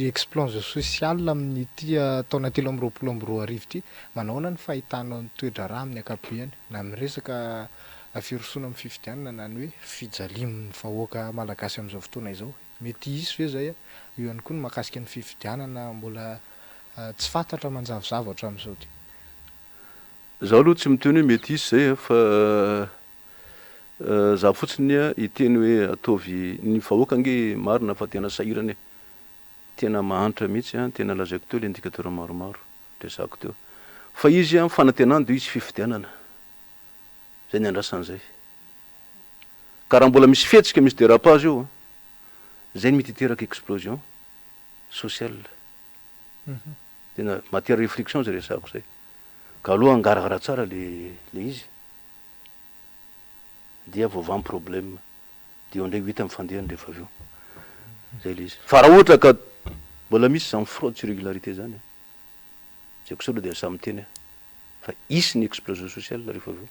explosion sociale amin'ity taona 2023 ity. Manahoana ny fahitanao ny toe-draharaha amin'ny ankapobeny, na miresaka firosoana amin'ny fifidianana na ny hoe fijalian'ny vahoaka malagasy amin'izao fotoana izao? Mety hisy ve izay? Eo ihany koa ny mahakasika ny fifidianana mbola tsy fantatra manjavozavo hatramin'izao ity. Izaho aloha tsy miteny hoe mety hisy izay fa. Za fotsiny hiteny hoe ataovy, ny vahoaka ange marina fa tena sahirana e! Tena mahantra mihitsy an, tena lazaiko teo le indicateur maromaro resahako teo. Fa izy an, fanantenany dia hisy fifidianana. Zay ny andrasany zay. Ka raha mbola misy fihetsika, misy dérapage eo an, zay no mety hiteraka explosion sociale. Tena matière réflexion zay resahako zay. Ka aleo angarahara tsara le le izy dia voavaha ny problème. Dia eo indray ho hita ny fandehany rehefa avy eo. Zay le izy. Fa raha ohatra ka mbola misy izany fraude sy irrégularité zany an, zay kosa aloha dia sahy miteny aho fa hisy ny explosion sociale rehefa avy eo.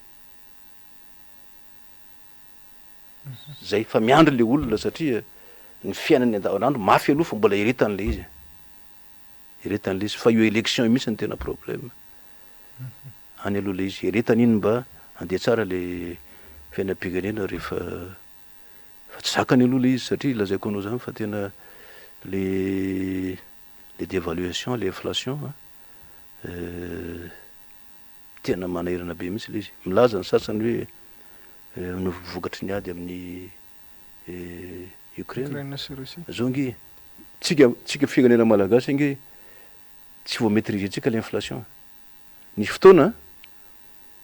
Zay fa miandry le olona satria ny fiainany andavanandro mafy aloha fa mbola eretany le izy. Eretany le izy fa io élection io mihitsy no tena problème. Any aloha le izy, eretany iny mba handeha tsara le fiainam-pirenena rehefa fa tsy zakany aloha le izy satria lazaiko anao zany fa tena le le dévaluation, le inflation an, tena manahirana be mihitsy le izy. Milaza ny sasany hoe no vokatry ny ady amin'ny Ukraine. Ukraine sy Russie. Zao ange, tsika tsika firenena malagasy ange tsy voa maitriser-tsika l'inflation. Nisy fotoana,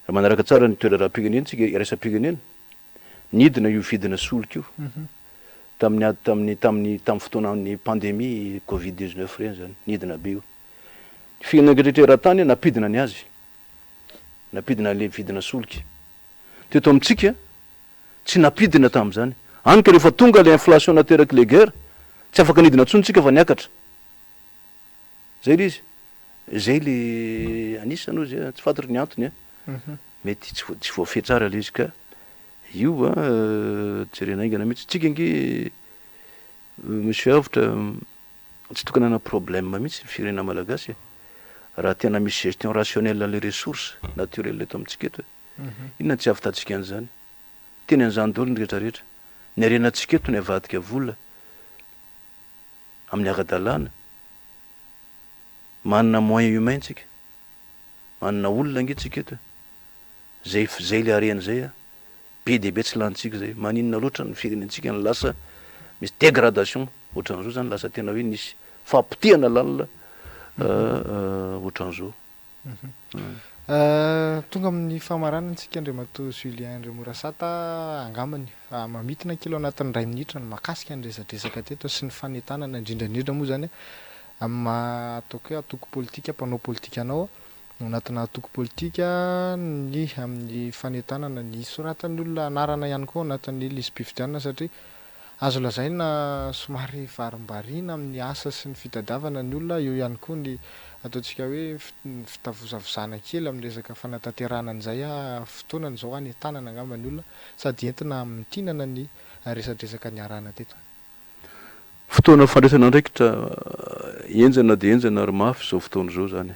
raha manaraka tsara ny toe-draharaham-pirenena tsika, iraisam-pirenena, nidina io vidina solika io tamin'ny ady tamin'ny tamin'ny tamin'ny fotoanan'ny pandemie covid 19 ireny zany, nidina be io. Ny firenena rehetra eran-tany nampidina ny azy, nampidina an'ilay vidina solika. Teto amintsika, tsy nampidina tamin'izany. Hany ka rehefa tonga ilay inflation naterak'ilay guerre, tsy afaka nidina intsony tsika fa niakatra. Zay le izy. Zay le anisany ozy a, tsy fantatro ny antony a, mety tsy tsy voafehy tsara le izy ka io a jerena haingana mihitsy. Tsika ange Monsieur Avotra tsy tokony hanana problème mihitsy ny firenena malagasy e, raha tena misy gestion rationnelle an'le ressources naturelles eto amintsika eto e. Inona no tsy ahavitantsika an'izany? Teny an'izany daholo ny rehetra rehetra. Ny harenantsika eto ny avadika vola amin'ny ara-dalàna. Manana moyen humain tsika. Manana olona ange tsika eto e. Zay zay le harena zay a. Be dia be tsy lanintsika zay. Maninona loatra ny firenentsika no lasa misy dégradation ohatran'izao zany, lasa tena hoe nisy fahapotehana lalina ohatran'izao. Tonga amin'ny famaranana isika Andriamatoa Julien Andriamorasata, angambany mamintina kely ao anatin'ny iray minitra ny mahakasika ny resadresaka teto sy ny fanentanana indrindra indrindra moa izany amin'ny maha ataoko hoe antoko politika mpanao politika anao ao anatina antoko politika ny amin'ny fanentanana ny hisoratan'ny olona anarana ihany koa ao anatin'ny lisi-pifidianana satria Azo lazaina somary varimbariana amin'ny asa sy ny fitadiavana ny olona, eo ihany koa ny ataontsika hoe fitavozavozana kely amin'ny resaka fanatanterahana an'izay fotoanany izao hanentanana angamba ny olona sady entina hamintinana ny resadresaka niarahana teto. Fotoana fandraisana andraikitra henjana dia henjana ary mafy izao fotoana izao izany.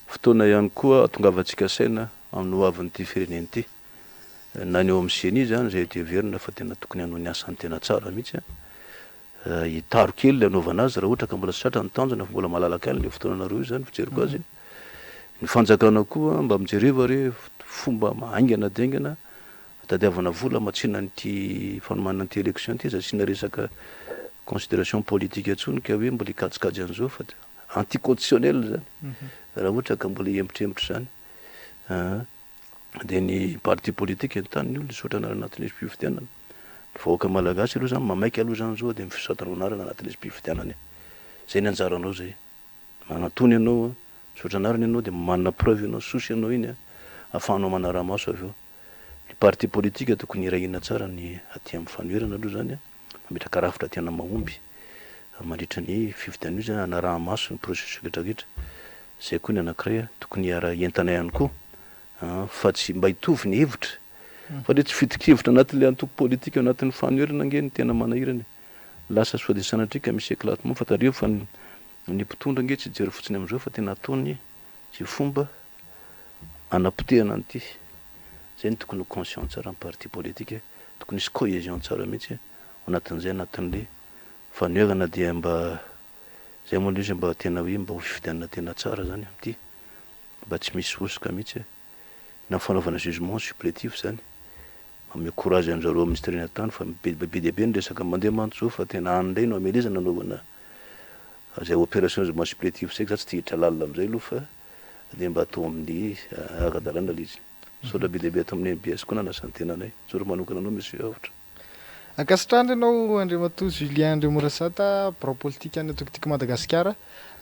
Fotoana ihany koa hahatongavantsika saina amin'ny hoavin'ity firenena ity. Na ny eo amin'ny ceni izany izay heverina fa tena tokony hanao ny asany tena tsara mihitsy an, hitaro kely ilay hanaovana azy raha ohatra ka mbola tsy tratra ny tanjona fa mbola malalaka ihany ilay fotoananareo io izany fijeriko azy. Ny fanjakana koa mba mijereva re fomba haingana dia haingana hitadiavana vola hamatsiana an'ity fanomanana an'ity élection ity, aza asiana resaka considération politique intsony ka hoe mbola hikajikajy an'izao fa anti-constitutionnel izany raha ohatra ka mbola hihembotrembotra izany. Dia ny parti politique entany ny olona hisotra anarana anatin'ny lisi-pifidianana. Ny vahoaka malagasy aloha zany mamaika aloha zany zao dia ny fisoratana anarana anatin'ny lisi-pifidianana e. Zay ny anjaranao zay. Manatony ianao an, misotra anarana ianao dia manana preuve ianao, sosy ianao iny an, ahafahanao manara-maso avy eo. Ny parti politique tokony hiray hina tsara ny aty amin'ny fanoherana aloha zany an, mametraka rafitra tena mahomby mandritra ny fifidianana io zany hanaraha-maso ny processus rehetra rehetra. Zay koa ny anankiray tokony hiara-hientana ihany koa fa tsy mba hitovy ny hevitra fa le tsy fitoki-hevitra anatin'le antoko politika anatin'ny fanoherana ange no tena manahirana e! Lasa sao dia sanatria ka misy éclatement fa tadidio fa ny mpitondra ange tsy hijery fotsiny amin'izao fa tena ataony izay fomba hanapotehana an'ity. Zay no tokony ho conscient tsara ny parti politika, tokony hisy cohésion tsara mihitsy ao anatin'izay anatin'le fanoherana dia mba zay moa le izy mba tena hoe mba ho fifidianana tena tsara zany amin'ity. Mba tsy misy hosoka mihitsy e! Na fanaovana jugement supplétif zany. Manome courage an-dry zareo amin'ny Ministeran'ny Atitany fa be be dia be ny resaka mandeha mantsy zao fa tena any indray no hamelezana anaovana izay opération zoma supplétif zay, za tsy te hiditra lalina amin'izay aloha fa dia mba atao amin'ny ara-dalàna ilay izy. Misaotra be dia be ato amin'ny mbs koa nanasa ny tenanay. Misaotra manokana anao Monsieur Avotra. Ankasitrahana ianao Andriamatoa Julien Andriamorasata, birao politikan'ny Antoko Tiako Madagasikara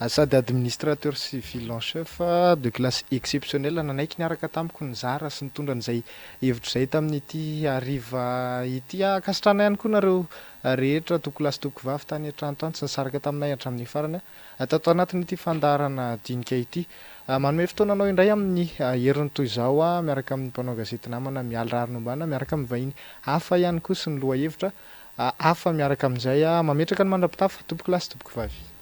sady administrateur civil en chef de classe exceptionnelle nanaiky niaraka tamiko nizara sy nitondra an'izay hevitra izay tamin'ity hariva ity. Ankasitrahana ihany koa nareo rehetra tompokolahy sy tompokovavy tany an-trano tany tsy nisaraka taminay hatramin'ny farany tato anatin'ity fandaharana dinika ity. Manome fotoana anao indray amin'ny heriny toy izao aho miaraka amin'ny mpanao gazety namana Mialy Raharinombana miaraka amin'ny vahiny hafa ihany koa sy ny lohahevitra hafa miaraka amin'izay. Mametraka ny mandra-pitafa tompokolahy sy tompokovavy.